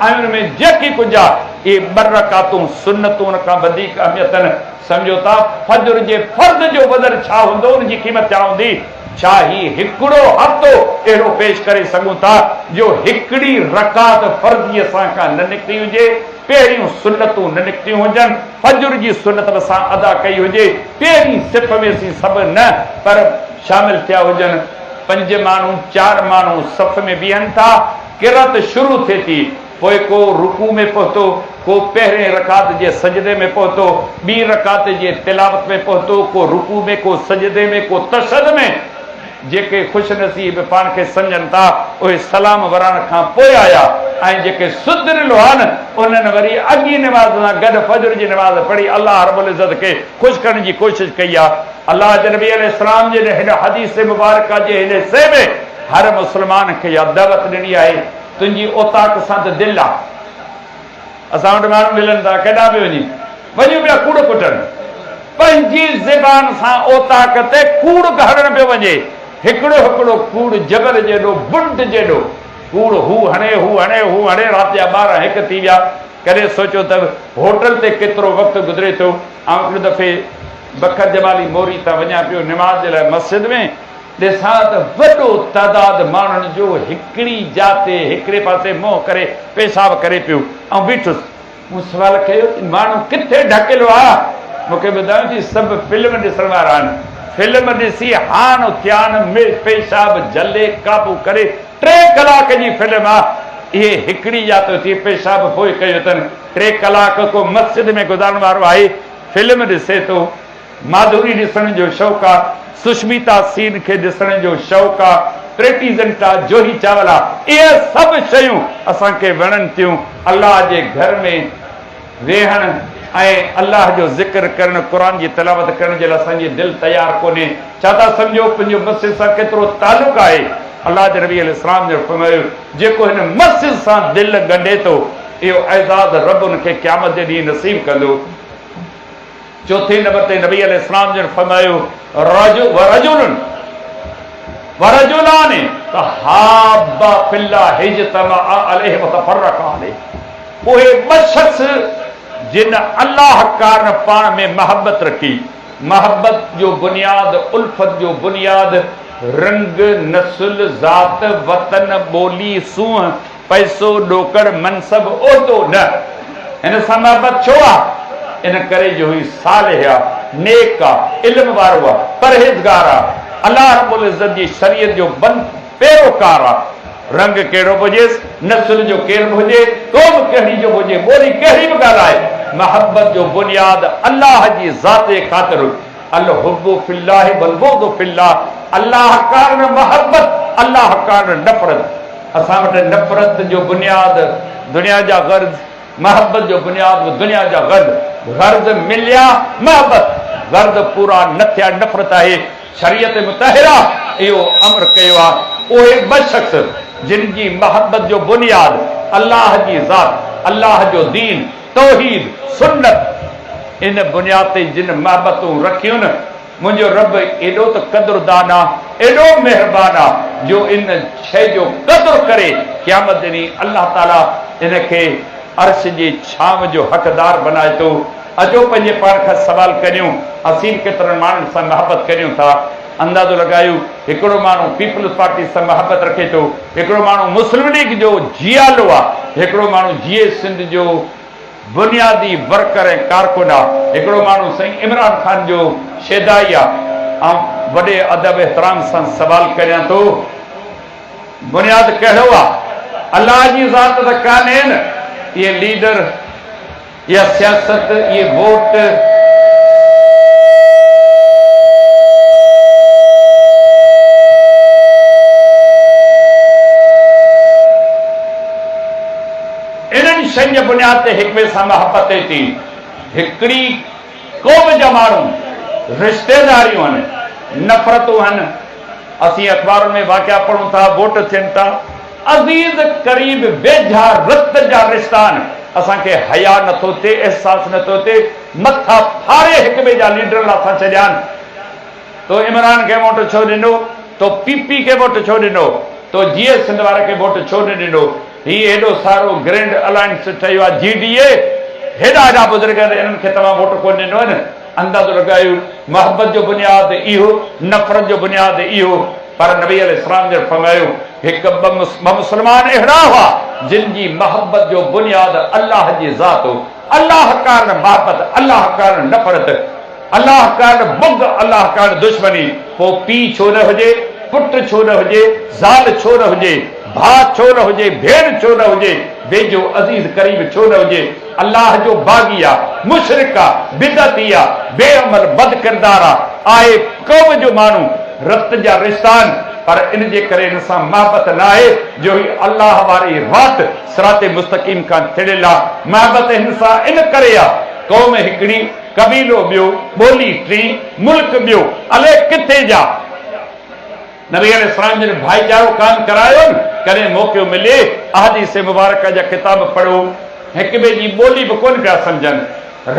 ۽ ان ۾ جيڪي ڪجهه آهي، اهي ٻه رڪعتون سنتون ان کان وڌيڪ اهميت نه سمجهو ٿا، فجر جي فرض جو وزن ڇا هوندو، ان جي قيمت ڇا هوندي؟ ڇا هي هڪڙو هفتو اهڙو پيش ڪري سگهون ٿا جو هڪڙي رڪعت فرضي اسان کان نه نڪتي هجي، پهريون سنتون نه نڪتيون هجن، فجر جي سنت به اسان ادا ڪئي هجي، پهرين صف ۾ اسين سڀ نه پر شامل ٿيا هجن، پنج ماڻهو چار ماڻهو صف ۾ بيهن ٿا، قرئت شروع ٿئي ٿي، پوء ڪو رڪوع ۾ پهتو، ڪو پهرين رڪعت جي سجدي ۾ پهتو، ٻي رڪعت جي تلاوت ۾ پهتو، ڪو رڪوع ۾، ڪو سجدي ۾، ڪو تشهد ۾. جيڪي خوش نصيب پاڻ کي سمجهن ٿا، اهي سلام ورائڻ کان پوء آيا ۽ جيڪي سڌريل هئا نه، انهن وري اڳين نماز سان گڏ فجر جي نماز پڙهي الله رب العزت کي خوش ڪرڻ جي ڪوشش ڪئي آهي. الله جي نبي عليه السلام جي هن حديث مبارڪه جي هن حصي ۾ هر مسلمان کي اها دعوت ڏني آهي، تنهنجي اوطاق سان ته دل آ. اسان وٽ ماڻهو ملن ٿا، ڪيڏانهن به وڃي، وڃون پيا ڪوڙ ڪٽڻ. پنهنجي زبان سان اوطاق تي ڪوڙ گهڙڻ پيو وڃي. هڪڙو هڪڙو ڪوڙ جبل جيڏو، بنڊ جيڏو ڪوڙ. هو هڻي، هو هڻي، هو هڻي، رات جا ٻارهن هڪ ٿي ويا. ڪڏهن سوچيو ته هوٽل تي ڪيترو وقت گذري ٿو. آئون هڪڙي دفعي بکر جمالي موري تان وڃان پيو نماز جي لاء مسجد ۾، ڏسان ته وڏو تعداد ماڻهن جو هڪڙي جاء تي هڪڙي پاسي منهن ڪري پيشاب ڪري پيو. آئون بيٺس. مون سوال ڪيو ته ماڻهو ڪٿي ڍڪيل هئا؟ مون کي ٻڌايو ته سڀ فلم ڏسڻ وارا آهن. فلم ڏسي هاڻ اٿيا آهن، پيشاب جهلي قابو ڪري ٽي ڪلاڪ جي فلم آ. اهي هڪڙي جاء تي اٿي پيشاب پوء ڪيو اٿن. ٽي ڪلاڪ ڪو مسجد ۾ گذارڻ وارو آهي، فلم ڏسي ٿو. ماڌوري ڏسڻ جو شوق آ، سشميتا سين کي ڏسڻ جو شوق آ، پريٽي زنٽا، جوهي چاولا، اهي سڀ شيون اسان کي وڻن ٿيون. الله جي گهر ۾ ويهڻ ۽ الله جو ذڪر ڪرڻ، قرآن جي تلاوت ڪرڻ جي لاء اسان جي دل تيار ڪونهي. ڇا ٿا سمجهو پنهنجو مسجد سان ڪيترو تعلق آهي؟ الله جي نبي عليه السلام جن فرمايو، جيڪو هن مسجد سان دل ڳنڍي ٿو، اهو اعزاز رب ان کي قيامت جي ڏينهن نصيب ڪندو. چوٿين نمبر تي نبي عليه السلام جن فرمايو، ورجل ورجلان تحابا في الله اجتمعا عليه وتفرقا عليه، اهي ٻه شخص جن الله ڪارڻ پاڻ ۾ محبت رکي، محبت جو بنياد، الفت جو بنياد رنگ، نسل، ذات، وطن، ٻولي، سونهن، پئسو، ڏوڪڙ، منصب، عهدو نه. هن سان محبت ڇو آ؟ ان ڪري جو هي صالح آ، نيڪ آ، علم وارو آ، پرهيزگار آ، الله رب العزت جي شريعت جو بند پيروڪار آ. رنگ ڪهڙو به هجيس، نسل جو ڪير به هجي، قوم ڪهڙي جو به هجي، ٻولي ڪهڙي به ڳالهائي، محبت جو بنياد الله جي ذات خاطر الحب في الله والبغض في الله، الله ڪارڻ محبت، الله ڪارڻ نفرت. اسان وٽ نفرت جو بنياد دنيا جا غرض، محبت جو بنياد به دنيا جا غرض. غرض مليا محبت، غرض پورا نه ٿيا نفرت آهي. شريعت مطهره اهو امر ڪيو آهي. اهي ٻه شخص جن جي محبت جو بنياد الله جي ذات، الله جو دين، توحيد، سنت، ان بنياد تي جن محبتون رکيون، منهنجو رب ايڏو ته قدردان آ، ايڏو مهربان آ جو ان شيء جو قدر ڪري قيامت جي ڏينهن الله تعاليٰ ان کي عرش جي ڇانو جو حقدار بنائي ٿو. اچو پنهنجي پاڻ کان سوال ڪريون، اسين به ڪيترن ماڻهن سان محبت ڪريون ٿا؟ اندازو لڳايو هڪڙو ماڻهو پيپلز پارٽي سان محبت رکي ٿو، هڪڙو ماڻهو مسلم ليگ جو جيالو آ، هڪڙو ماڻهو جيئي سنڌ جو بنيادي ورڪر ۽ ڪارڪن آ، هڪڙو ماڻهو سائين عمران خان جو شيدائي آ. آئون وڏي ادب احترام سان سوال ڪريان ٿو بنياد ڪهڙو آ؟ الله جي ذات ته ڪانهي نه، اهي ليڊر، اها سياست، اهي ووٽ، انهن شين جي بنياد تي هڪٻئي سان محبت ٿئي ٿي. هڪڙي قوم جا ماڻهو رشتيداريون هن، نفرتون هن. اسين اخبارن ۾ واقعا پڙهون ٿا، ووٽ ٿين ٿا. عزيز قريب ويجها رت جا رشتا آهن. اسان کي حياء نٿو ٿئي، احساس نٿو ٿئي. مٿا ڦاڙي هڪٻئي جا ليڊر لاٿا ڇڏيا آهن. تو عمران کي ووٽ ڇو ڏنو؟ تو پي پي کي ووٽ ڇو ڏنو؟ تو جيئي سنڌ واري کي ووٽ ڇو نه ڏنو؟ هي هيڏو سارو گرينڊ الائنس ٺهيو آهي جي ڊي اي، هيڏا هيڏا بزرگ آهن انهن کي توهان ووٽ ڪونه ڏنو آهي نه؟ اندازو لڳايو محبت جو بنياد اهو، نفرت جو بنياد اهو. پر نبي عليه السلام جن فرمايو هڪ ٻه مسلمان اهڙا هئا جن جي محبت جو بنياد الله جي ذات هو، الله ڪارڻ محبت، الله ڪارڻ نفرت. الله ڪارڻ بغض، الله ڪارڻ دشمني، پوء پيء ڇو نه هجي، پٽ ڇو نه هجي، زال ڇو نه هجي، ڀاء ڇو نه هجي، ڀيڻ ڇو نه هجي، ويجهو عزيز قريب ڇو نه هجي، الله جو باغي آ، مشرڪ آ، بدعتي آ، بي عمل بد ڪردار آ، آهي قوم جو ماڻهو، رت جا رشتا آهن، پر ان جي ڪري هن سان محبت ناهي جو هي الله واري واٽ، صراط مستقيم، کان ٿڙيل آ، محبت هن سان ان ڪري آ، قوم هڪڙي، قبيلو ٻيو، ٻولي ٽين، ملڪ ٻيو، الائي ڪٿي جا. نبي عليه السلام جن ڀائيچارو قائم ڪرايو نه، ڪڏهن موقعو ملي احاديث مبارڪه جا ڪتاب پڙهو، هڪ ٻئي جي ٻولي به ڪونه پيا سمجهن،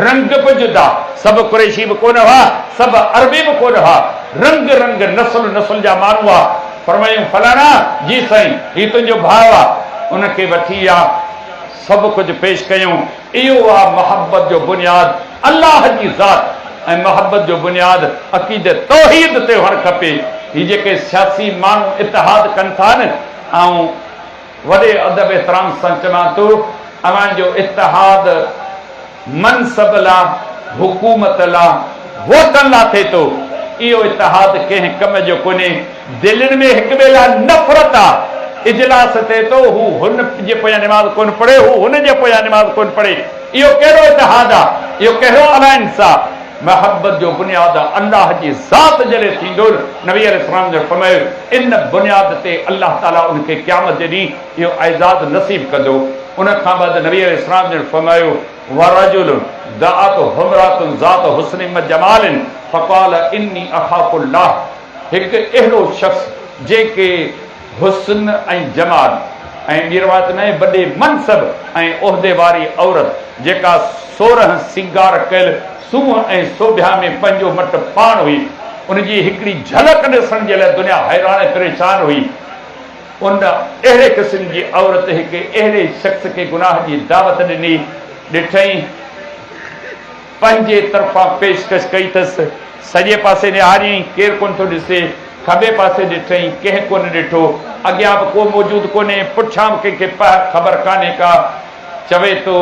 رنگ به جدا، سڀ قريشي به ڪونه هئا، سڀ عربي به ڪونه هئا، رنگ رنگ نسل نسل جا ماڻهو هئا، فرمايائون فلاڻا، جي سائين، هي تنهنجو ڀاء آ، ان کي وٺي آ. سڀ ڪجهه پيش ڪيون، اهو آ محبت جو بنياد، الله جي ذات. ۽ محبت جو بنياد عقيده توحيد تي هئڻ کپي. هي جيڪي سياسي ماڻهو اتحاد ڪن ٿا نه، آئون وڏي ادب احترام سان چوان ٿو، اوهان جو اتحاد منصب لا، حڪومت لا، ووٽن لا ٿئي ٿو. اهو اتحاد ڪنهن ڪم جو ڪونهي. دلين ۾ هڪ ٻئي لا نفرت آ. اجلاس ٿئي ٿو، هو هن جي پويان نماز ڪونه پڙهي، هو هن جي پويان نماز ڪونه پڙهي. اهو ڪهڙو اتحاد آ؟ اهو ڪهڙو الائنس آ؟ محبت جو بنياد الله جي ذات جڏهن ٿيندو، نبي عليه السلام جن فرمايو، ان بنياد تي الله تعاليٰ ان کي قيامت جي ڏينهن اهو اعزاز نصيب ڪندو. ان کان بعد نبي عليه السلام جن فرمايو، ورجل دعته امرأة ذات حسن وجمال فقال اني اخاف الله هڪ اهڙو شخص جنهن کي حسن ۽ جمال ۽ ٻي روايت ۾ وڏي منصب ۽ عهدي واري عورت جيڪا سورهن سينگار ڪيل سونهن ۽ سوڀيا ۾ پنهنجو مٽ پاڻ هئي، ان جي هڪڙي جهلڪ ڏسڻ جي لاء دنيا حيران ۽ پريشان هئي. ان اهڙي قسم جي عورت هڪ اهڙي شخص کي گناهه جي دعوت ڏني، ڏٺئين، پنهنجي طرفان پيشڪش ڪئي اٿس. سڄي پاسي نهاريائين، ڪير ڪونه ٿو ڏسي. کٻي پاسي ڏٺئين، ڪنهن ڪونه ڏٺو. اڳيان به ڪو موجود ڪونهي، پٺيان به ڪنهن کي پهه خبر ڪانهي ڪا. چوي ٿو،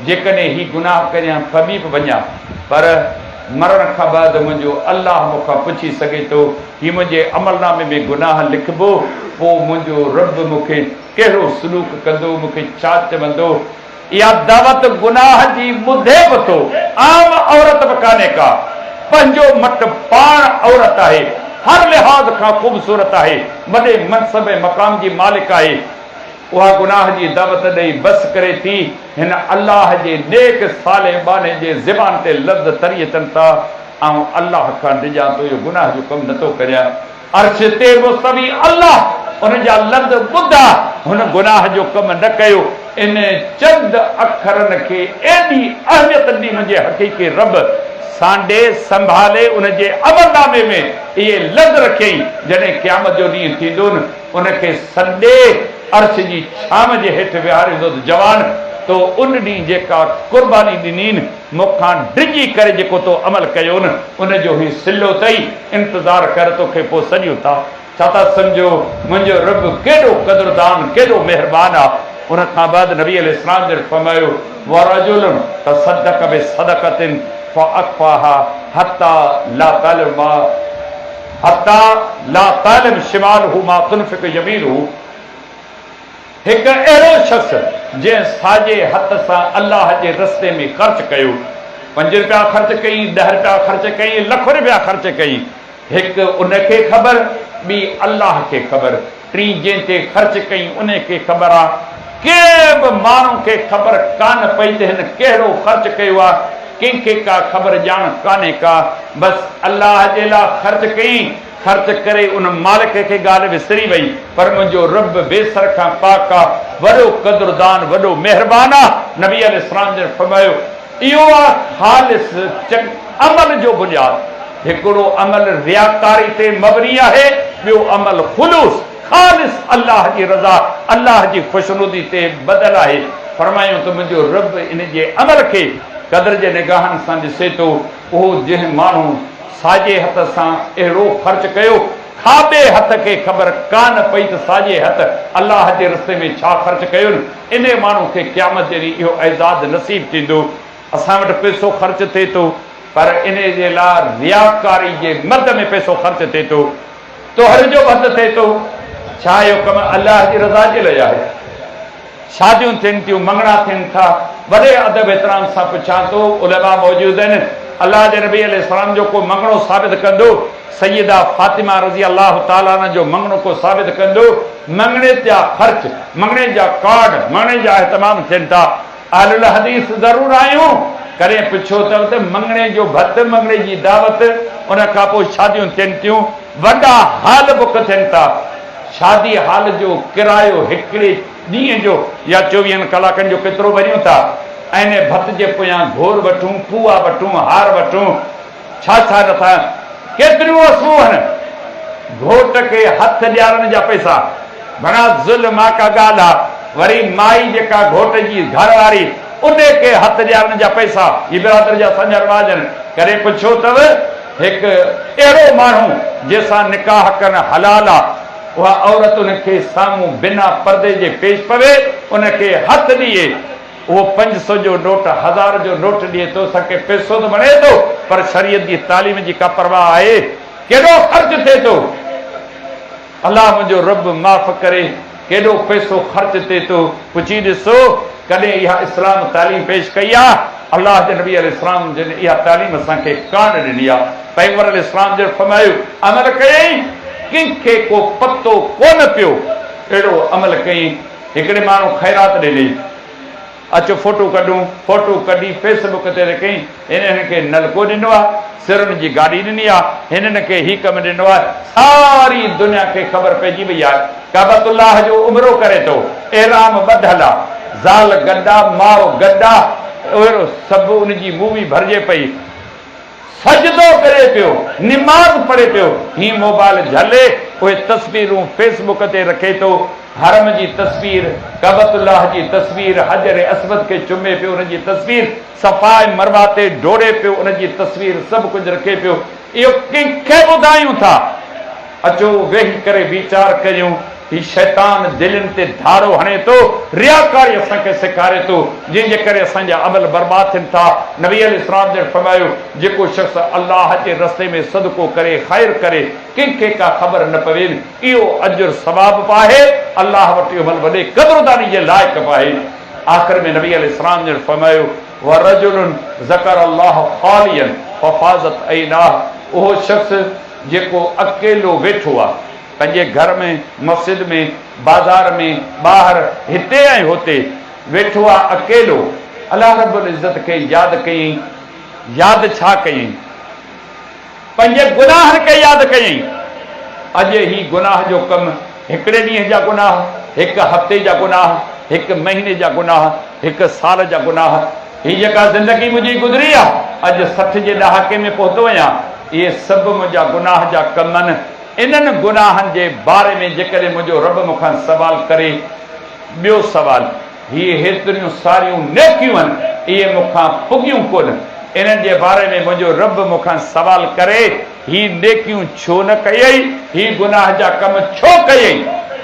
جيڪڏهن هي گناهه ڪريان ڦٻي به وڃان، پر مرڻ کان بعد منهنجو الله مون کان پڇي سگهي ٿو، هي منهنجي عملنامي ۾ گناهه لکبو، پوء منهنجو رب مون کي ڪهڙو سلوڪ ڪندو، مون کي ڇا چوندو؟ اها دعوت گناهه جي ٻڌي به ٿو. عام عورت به ڪانهي ڪا. پنهنجو مٽ پاڻ عورت آهي. هر لحاظ کان خوبصورت آهي. وڏي منصب ۽ مقام جي مالڪ آهي. اها گناهه جي دعوت ڏئي بس ڪري ٿي. هن الله جي نيڪ صالح ٻانهي جي زبان تي لفظ تري اچن ٿا، آئون الله کان ڊڄان ٿو، اهو گناهه جو ڪم نٿو ڪريان. عرش تي مستوي الله ان جا لفظ ٻڌا، هن گناهه جو ڪم نه ڪيو. ان چند اکرن کي ايڏي اهميت ڏني منهنجي حقيقي رب سانڍي سنڀالي ان جي عملنامي ۾ اهي لفظ رکيائين، جڏهن قيامت جو ڏينهن ٿيندو نه ان کي سڏي عرش جي ڇانو جي هيٺ ويهاريندو ته جوان تو ان ڏينهن جيڪا قرباني ڏني نه مون کان ڊڄي ڪري جيڪو تو عمل ڪيو نه ان جو هي صلو اٿئي، انتظار ڪر توکي پوء سڏيون ٿا. ڇا ٿا سمجهو منهنجو رب ڪيڏو قدردان ڪيڏو مهربان آ. ان کان بعد نبي عليه السلام جن فرمايو، ورجل تصدق بصدقة فاخفاها حتي لا تعلم ما حتي لا تعلم شماله ما تنفق يمينه. هڪ اهڙو شخص جنهن ساڄي هٿ سان الله جي رستي ۾ خرچ ڪيو، پنج رپيا خرچ ڪيائين، ڏهه رپيا خرچ ڪيائين، لک رپيا خرچ ڪيائين، هڪ ان کي خبر، ٻي الله کي خبر، ٽين جنهن تي خرچ ڪيائين ان کي خبر آ، ڪنهن به ماڻهو کي خبر ڪانه پئي ته هن ڪهڙو خرچ ڪيو آ، ڪنهن کي ڪا خبر ڄاڻ ڪانهي ڪا، بس الله جي لاء خرچ ڪيائين. خرچ ڪري ان مالڪ کي ڳالهه وسري وئي، پر منهنجو رب بي سر کان پاڪ آ، وڏو قدردان، وڏو مهربان آ. نبي عليه السلام جن فرمايو، اهو آ خالص عمل جو بنياد. هڪڙو عمل رياڪاري تي مبني آهي، ٻيو عمل خلوص، خالص الله جي رضا، الله جي خوشنودي تي ٻڌل آهي. فرمايائون ته منهنجو رب ان جي عمل کي قدر جي نگاهن سان ڏسي ٿو، اهو جنهن ماڻهو ساڄي هٿ سان اهڙو خرچ ڪيو، کاٻي هٿ کي خبر ڪانه پئي ته ساڄي هٿ الله جي رستي ۾ ڇا خرچ ڪيو، انهي ماڻهو کي قيامت جي ڏينهن اهو اعزاز نصيب ٿيندو. اسان وٽ پئسو خرچ ٿئي ٿو پر انهي جي لاء رياڪاري جي مد ۾ پئسو خرچ ٿئي ٿو، طهر جو به هٿ ٿئي ٿو، ڇا اهو ڪم الله جي رضا جي لاء آهي؟ شاديون ٿين ٿيون، مڱڻا ٿين ٿا، وڏي ادب احترام سان پڇان ٿو، علماء موجود آهن، الله جي نبي عليه السلام جو ڪو مڱڻو ثابت ڪندو؟ سيده فاطمه رضي الله تعالٰي عنها جو مڱڻو ڪو ثابت ڪندو؟ مڱڻي جا خرچ، مڱڻي جا ڪارڊ، مڱڻي جا اهتمام ٿين ٿا، اهل الحديث ضرور آهيون، ڪڏهن پڇيو اٿو ته مڱڻي جو ڀت، مڱڻي جي دعوت، ان کان پوء شاديون ٿين ٿيون، وڏا هال بڪ ٿين ٿا، شادي هال جو ڪرايو هڪڙي ڏينهن جو يا چوويهن ڪلاڪن جو ڪيترو ڀريون ٿا؟ ۽ ڀت جي پويان گهور وٺون، پوئا وٺون، هار وٺون، ڇا ڇا نٿا، ڪيتريون رسمون هن. گهوٽ کي هٿ ڏيارڻ جا پئسا. گهڻا ظلم آ ڪا ڳالهه آ. وري مائي جيڪا گهوٽ جي گهر واري انهي کي هٿ ڏيارڻ جا پئسا، هي برادري جا اسان جا رواج آهن. ڪڏهن پڇيو اٿو هڪ اهڙو ماڻهو جنهن سان نڪاح ڪرڻ حلال آ، اها عورت ان کي سامهون بنا پردي جي پيش پوي، ان کي هٿ ڏئي، اهو 500 جو نوٽ، هزار جو نوٽ ڏئي ٿو، اسان کي پئسو ته وڻي ٿو، پر شريعت جي تعليم جي ڪا پرواهه آهي؟ ڪيڏو خرچ ٿئي ٿو؟ الله منهنجو رب معاف ڪري، ڪيڏو پئسو خرچ ٿئي ٿو، پڇي ڏسو ڪڏهن اها اسلام تعليم پيش ڪئي آ؟ الله جي نبي عليه السلام جن اها تعليم اسان کي ڪانه ڏني آ. پيغمبر عليه السلام جن فرمايو، عمل ڪيائين، ڪنهن کي ڪو پتو ڪونه پيو، اهڙو عمل ڪيائين. هڪڙي ماڻهو خيرات ڏني، اچو فوٽو ڪڍون، فوٽو ڪڍي فيس بڪ تي رکيائين، هن هن کي نلڪو ڏنو آ، سرن جي گاڏي ڏني آ، هن هن کي هي ڪم ڏنو آ، ساري دنيا کي خبر پئجي وئي آ، ڪعبة الله جو عمرو ڪري ٿو، احرام ٻڌل آ، زال گڏ آ، ماء گڏ آ، اهڙو سڀ ان جي مووي ڀرجي پئي. سجدو ڪري پيو، نماز پڙهي پيو، هي موبائل جهلي اهي تصويرون فيس بڪ تي رکي ٿو، حرم جي تصوير، ڪعبة الله جي تصوير، حجر اسود کي چمي پيو ان جي تصوير، صفا ۽ مروه تي ڊوڙي پيو ان جي تصوير، سڀ ڪجهه رکي پيو، اهو ڪنهن کي ٻڌايون ٿا؟ اچو ويهي ڪري ويچار ڪريون، هي شيطان دلين تي ڌاڙو هڻي ٿو، رياڪاري اسان کي سيکاري ٿو، جنهن جي ڪري اسان جا عمل برباد ٿين ٿا. نبي عليه السلام جن فرمايو، جيڪو شخص الله جي رستي ۾ صدقو ڪري، خير ڪري، ڪنهن کي ڪا خبر نه پوي، اهو اجر ثواب به آهي، الله وٽ اهو عمل وڏي قدرداني جي لائق به آهي. آخر ۾ نبي عليه السلام جن فرمايو، ورجل ذڪر الله خاليا ففاضت عيناه، اهو شخص جيڪو اڪيلو ويٺو آ، پنهنجي گهر ۾، مسجد ۾، بازار ۾، ٻاهر، هتي ۽ هتي، ويٺو آ اڪيلو، الله رب العزت کي ياد ڪيائين، ياد ڇا ڪيائين؟ پنهنجي گناهن کي ياد ڪيائين. اڄ هي گناهه جو ڪم، هڪڙي ڏينهن جا گناهه، هڪ هفتي جا گناهه، هڪ مهيني جا گناهه، هڪ سال جا گناهه، هي جيڪا زندگي منهنجي گذري آ، اڄ 60 جي ڏهاڪي ۾ پهتو آهيان، اهي سڀ منهنجا گناهه جا ڪم آهن، انهن گناهن جي باري ۾ جيڪڏهن منهنجو رب مون کان سوال ڪري، ٻيو سوال، هي هيتريون ساريون نيڪيون آهن، اهي مون کان پڳيون ڪونه، انهن جي باري ۾ منهنجو رب مون کان سوال ڪري، هي نيڪيون ڇو نه ڪيئي، هي گناهه جا ڪم ڇو ڪيئي؟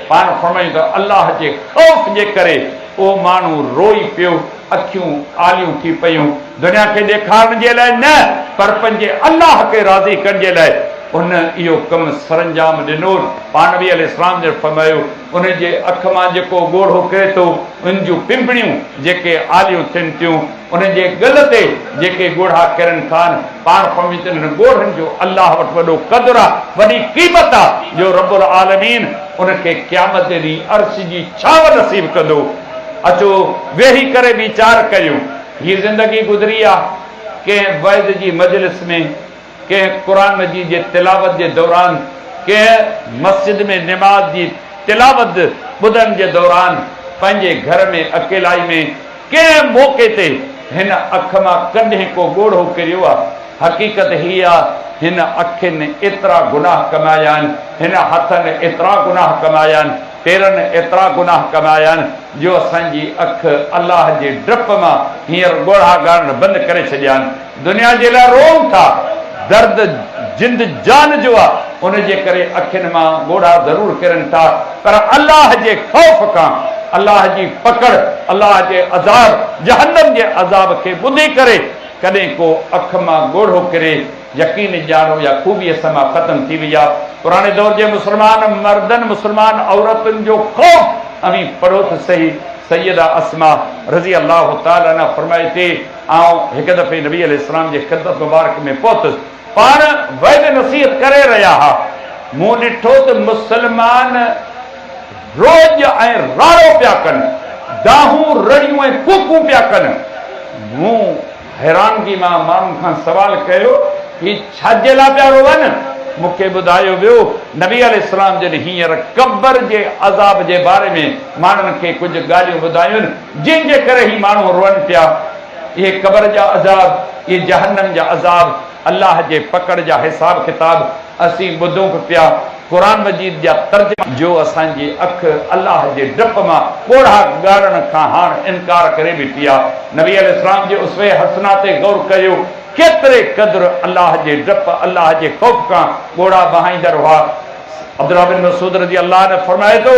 پاڻ فرمايائون ته الله جي خوف جي ڪري اهو ماڻهو روئي پيو. اکيون آليون ٿي پيون، دنيا کي ڏيکارڻ جي لاء نه پر پنهنجي الله کي راضي ڪرڻ جي لاء ان اهو ڪم سرانجام ڏنو. پاڻ نبي عليه السلام جن فرمايو، ان جي اک مان جيڪو ڳوڙهو ڪري ٿو، ان جون پنبڻيون جيڪي آليون ٿين ٿيون، ان جي ڳل تي جيڪي ڳوڙها ڪرن ٿا، پاڻ فرمائين ته انهن ڳوڙهن جو الله وٽ وڏو قدر آ، وڏي قيمت آ، جو رب العالمين ان کي قيامت جي ڏينهن عرش جي ڇانو نصيب ڪندو. اچو ويهي ڪري ويچار ڪريون. هي زندگي گذري آ، ڪنهن وعظ جي مجلس ۾، ڪنهن قرآن مجيد جي تلاوت جي دوران، ڪنهن مسجد ۾ نماز جي تلاوت ٻڌڻ جي دوران، پنهنجي گهر ۾ اڪيلائي ۾ ڪنهن موقعي تي هن اک مان ڪڏهن ڪو ڳوڙهو ڪريو آ؟ حقيقت هي آ هن اکين ايترا گناهه ڪمايا آهن، هن هٿن ايترا گناهه ڪمايا آهن، پيرن ايترا گناهه ڪمايا آهن جو اسان جي اک الله جي ڊپ مان هينئر ڳوڙها ڳاڙڻ بند ڪري ڇڏيا آهن. دنيا جي لاء روئون ٿا، درد جند جان جو آ، ان جي ڪري اکين مان ڳوڙها ضرور ڪرن ٿا پر الله جي خوف کان، الله جي پڪڙ، الله جي عذاب، جهنم جي عذاب کي ٻڌي ڪري ڪڏهن ڪو اک مان ڳوڙهو ڪري يقين ڄاڻو يا خوبي اسان مان ختم ٿي وئي آ. پراڻي دور جي مسلمان مردن مسلمان عورتن جو خوف اوهين پڙهو ته سهي سيده اسماء رضي الله تعالٰي عنها فرمائي ٿي آئون هڪ دفعي نبي عليه السلام جي خدمت مبارڪ ۾ پهتس پاڻ وعظ نصيحت ڪري رهيا ها مون ڏٺو ته مسلمان روڄ ۽ راڙو پيا ڪن، دانهون، رڙيون ۽ ڪوڪون پيا ڪن. مون حيرانگي مان ماڻهن کان سوال ڪيو، هي ڇا جي لاء پيا روئن؟ مون کي ٻڌايو ويو، نبي عليه السلام جن هينئر قبر جي عذاب جي باري ۾ ماڻهن کي ڪجهه ڳالهيون ٻڌايون، جنهن جي ڪري هي ماڻهو روئن پيا. اهي قبر جا عذاب، اهي جهنم جا عذاب، الله جي پڪڙ جا حساب ڪتاب اسين ٻڌون به پيا. قرآن مجيد جا ترجما. جو اسان جي اک الله جي ڊپ مان ڳوڙها ڳاڙڻ کان هاڻ انڪار ڪري ويٺي آ. نبي عليه السلام جي اسوه حسنه تي غور ڪريو ڪيتري قدر الله جي ڊپ الله جي خوف کان ڳوڙها وهائيندڙ هئا. عبدالله بن مسعود رضي الله عنه فرمائي ٿو،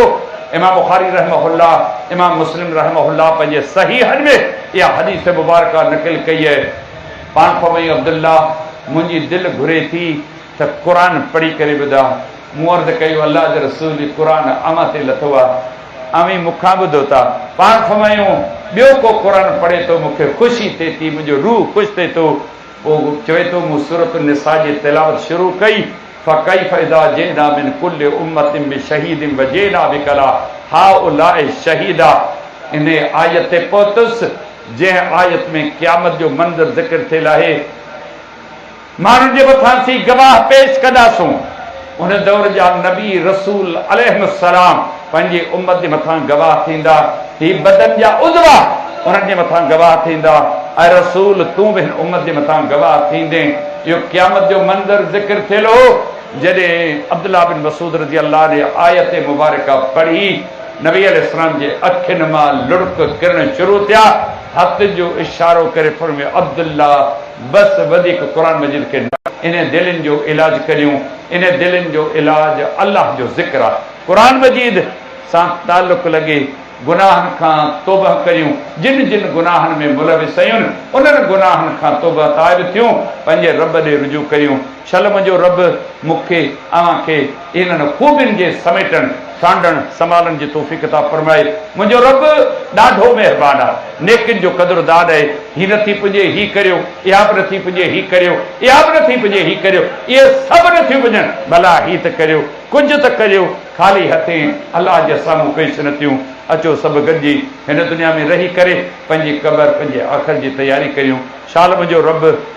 امام بخاري رحمه الله، امام مسلم رحمه الله پنهنجي صحيحن ۾ اها حديث مبارڪه نقل ڪئي آهي. پاڻ فرمايو عبدالله منهنجي دل گهري ٿي ته قرآن پڙهي ڪري ٻڌاء. مون عرض ڪيو الله جي رسول هي قرآن اوهان تي لٿو آهي اوهين مون کان ٻڌو ٿا. پاڻ فرمايو ٻيو ڪو قرآن پڙهي ٿو مون کي خوشي ٿئي ٿي منهنجو روح خوش ٿئي ٿو. پوء چوي ٿو مون سورة النساء جي تلاوت شروع ڪئي فڪيف اذا جئنا من ڪل امة بشهيد وجئنا بڪ علي هؤلاء شهيدا انهيء آيت تي پهتس جنهن آيت ۾ قيامت جو منظر ذڪر ٿيل آهي. ماڻهن جي مٿان اسين گواهه پيش ڪنداسون. ان دور جا نبي رسول عليهم السلام پنهنجي امت جي مٿان گواهه ٿيندا. هي بدن جا عضوا انهن جي مٿان گواهه ٿيندا. اي رسول! تون به هن امت جي مٿان گواهه ٿيندين. اهو قيامت جو منظر ذڪر ٿيل هو. جڏهن عبدالله بن مسعود رضي الله عنه آيت مبارڪه پڙهي، نبي عليه السلام جي اکين مان لڙڪ ڪرڻ شروع ٿيا. هٿ جو اشارو ڪري فرمايو، عبدالله! بس وڌيڪ قرآن مجيد کي نه انهي دلين جو علاج ڪريون انهي دلين جو علاج الله جو ذڪر آ قرآن مجيد سان تعلق لڳي گناهن کان توبه ڪريون جن جن گناهن ۾ ملوث آهيون انهن گناهن کان توبه تائب ٿيون پنهنجي رب ڏي رجوع ڪريون شل منهنجو رب مون کي اوهان کي انهن خوبين جي سميٽڻ، سانڍڻ، سنڀالڻ جي توفيق عطا فرمائي. منهنجو رب ڏاڍو مهربان آ، نيڪين جو قدردان آهي. هي نه ٿي پڄي هي ڪريو، اها به نه ٿي پڄي هي ڪريو، اها به نه ٿي پڄي هي ڪريو، اهي سڀ نه ٿيون پڄن، ڀلا هي ته ڪريو، ڪجهه ته ڪريو، خالي هٿين الله جي سامهون پيش نه ٿيون. اچو سڀ گڏجي هن دنيا ۾ رهي ڪري پنهنجي قبر، پنهنجي آخرت جي تياري ڪريون. شال منهنجو رب.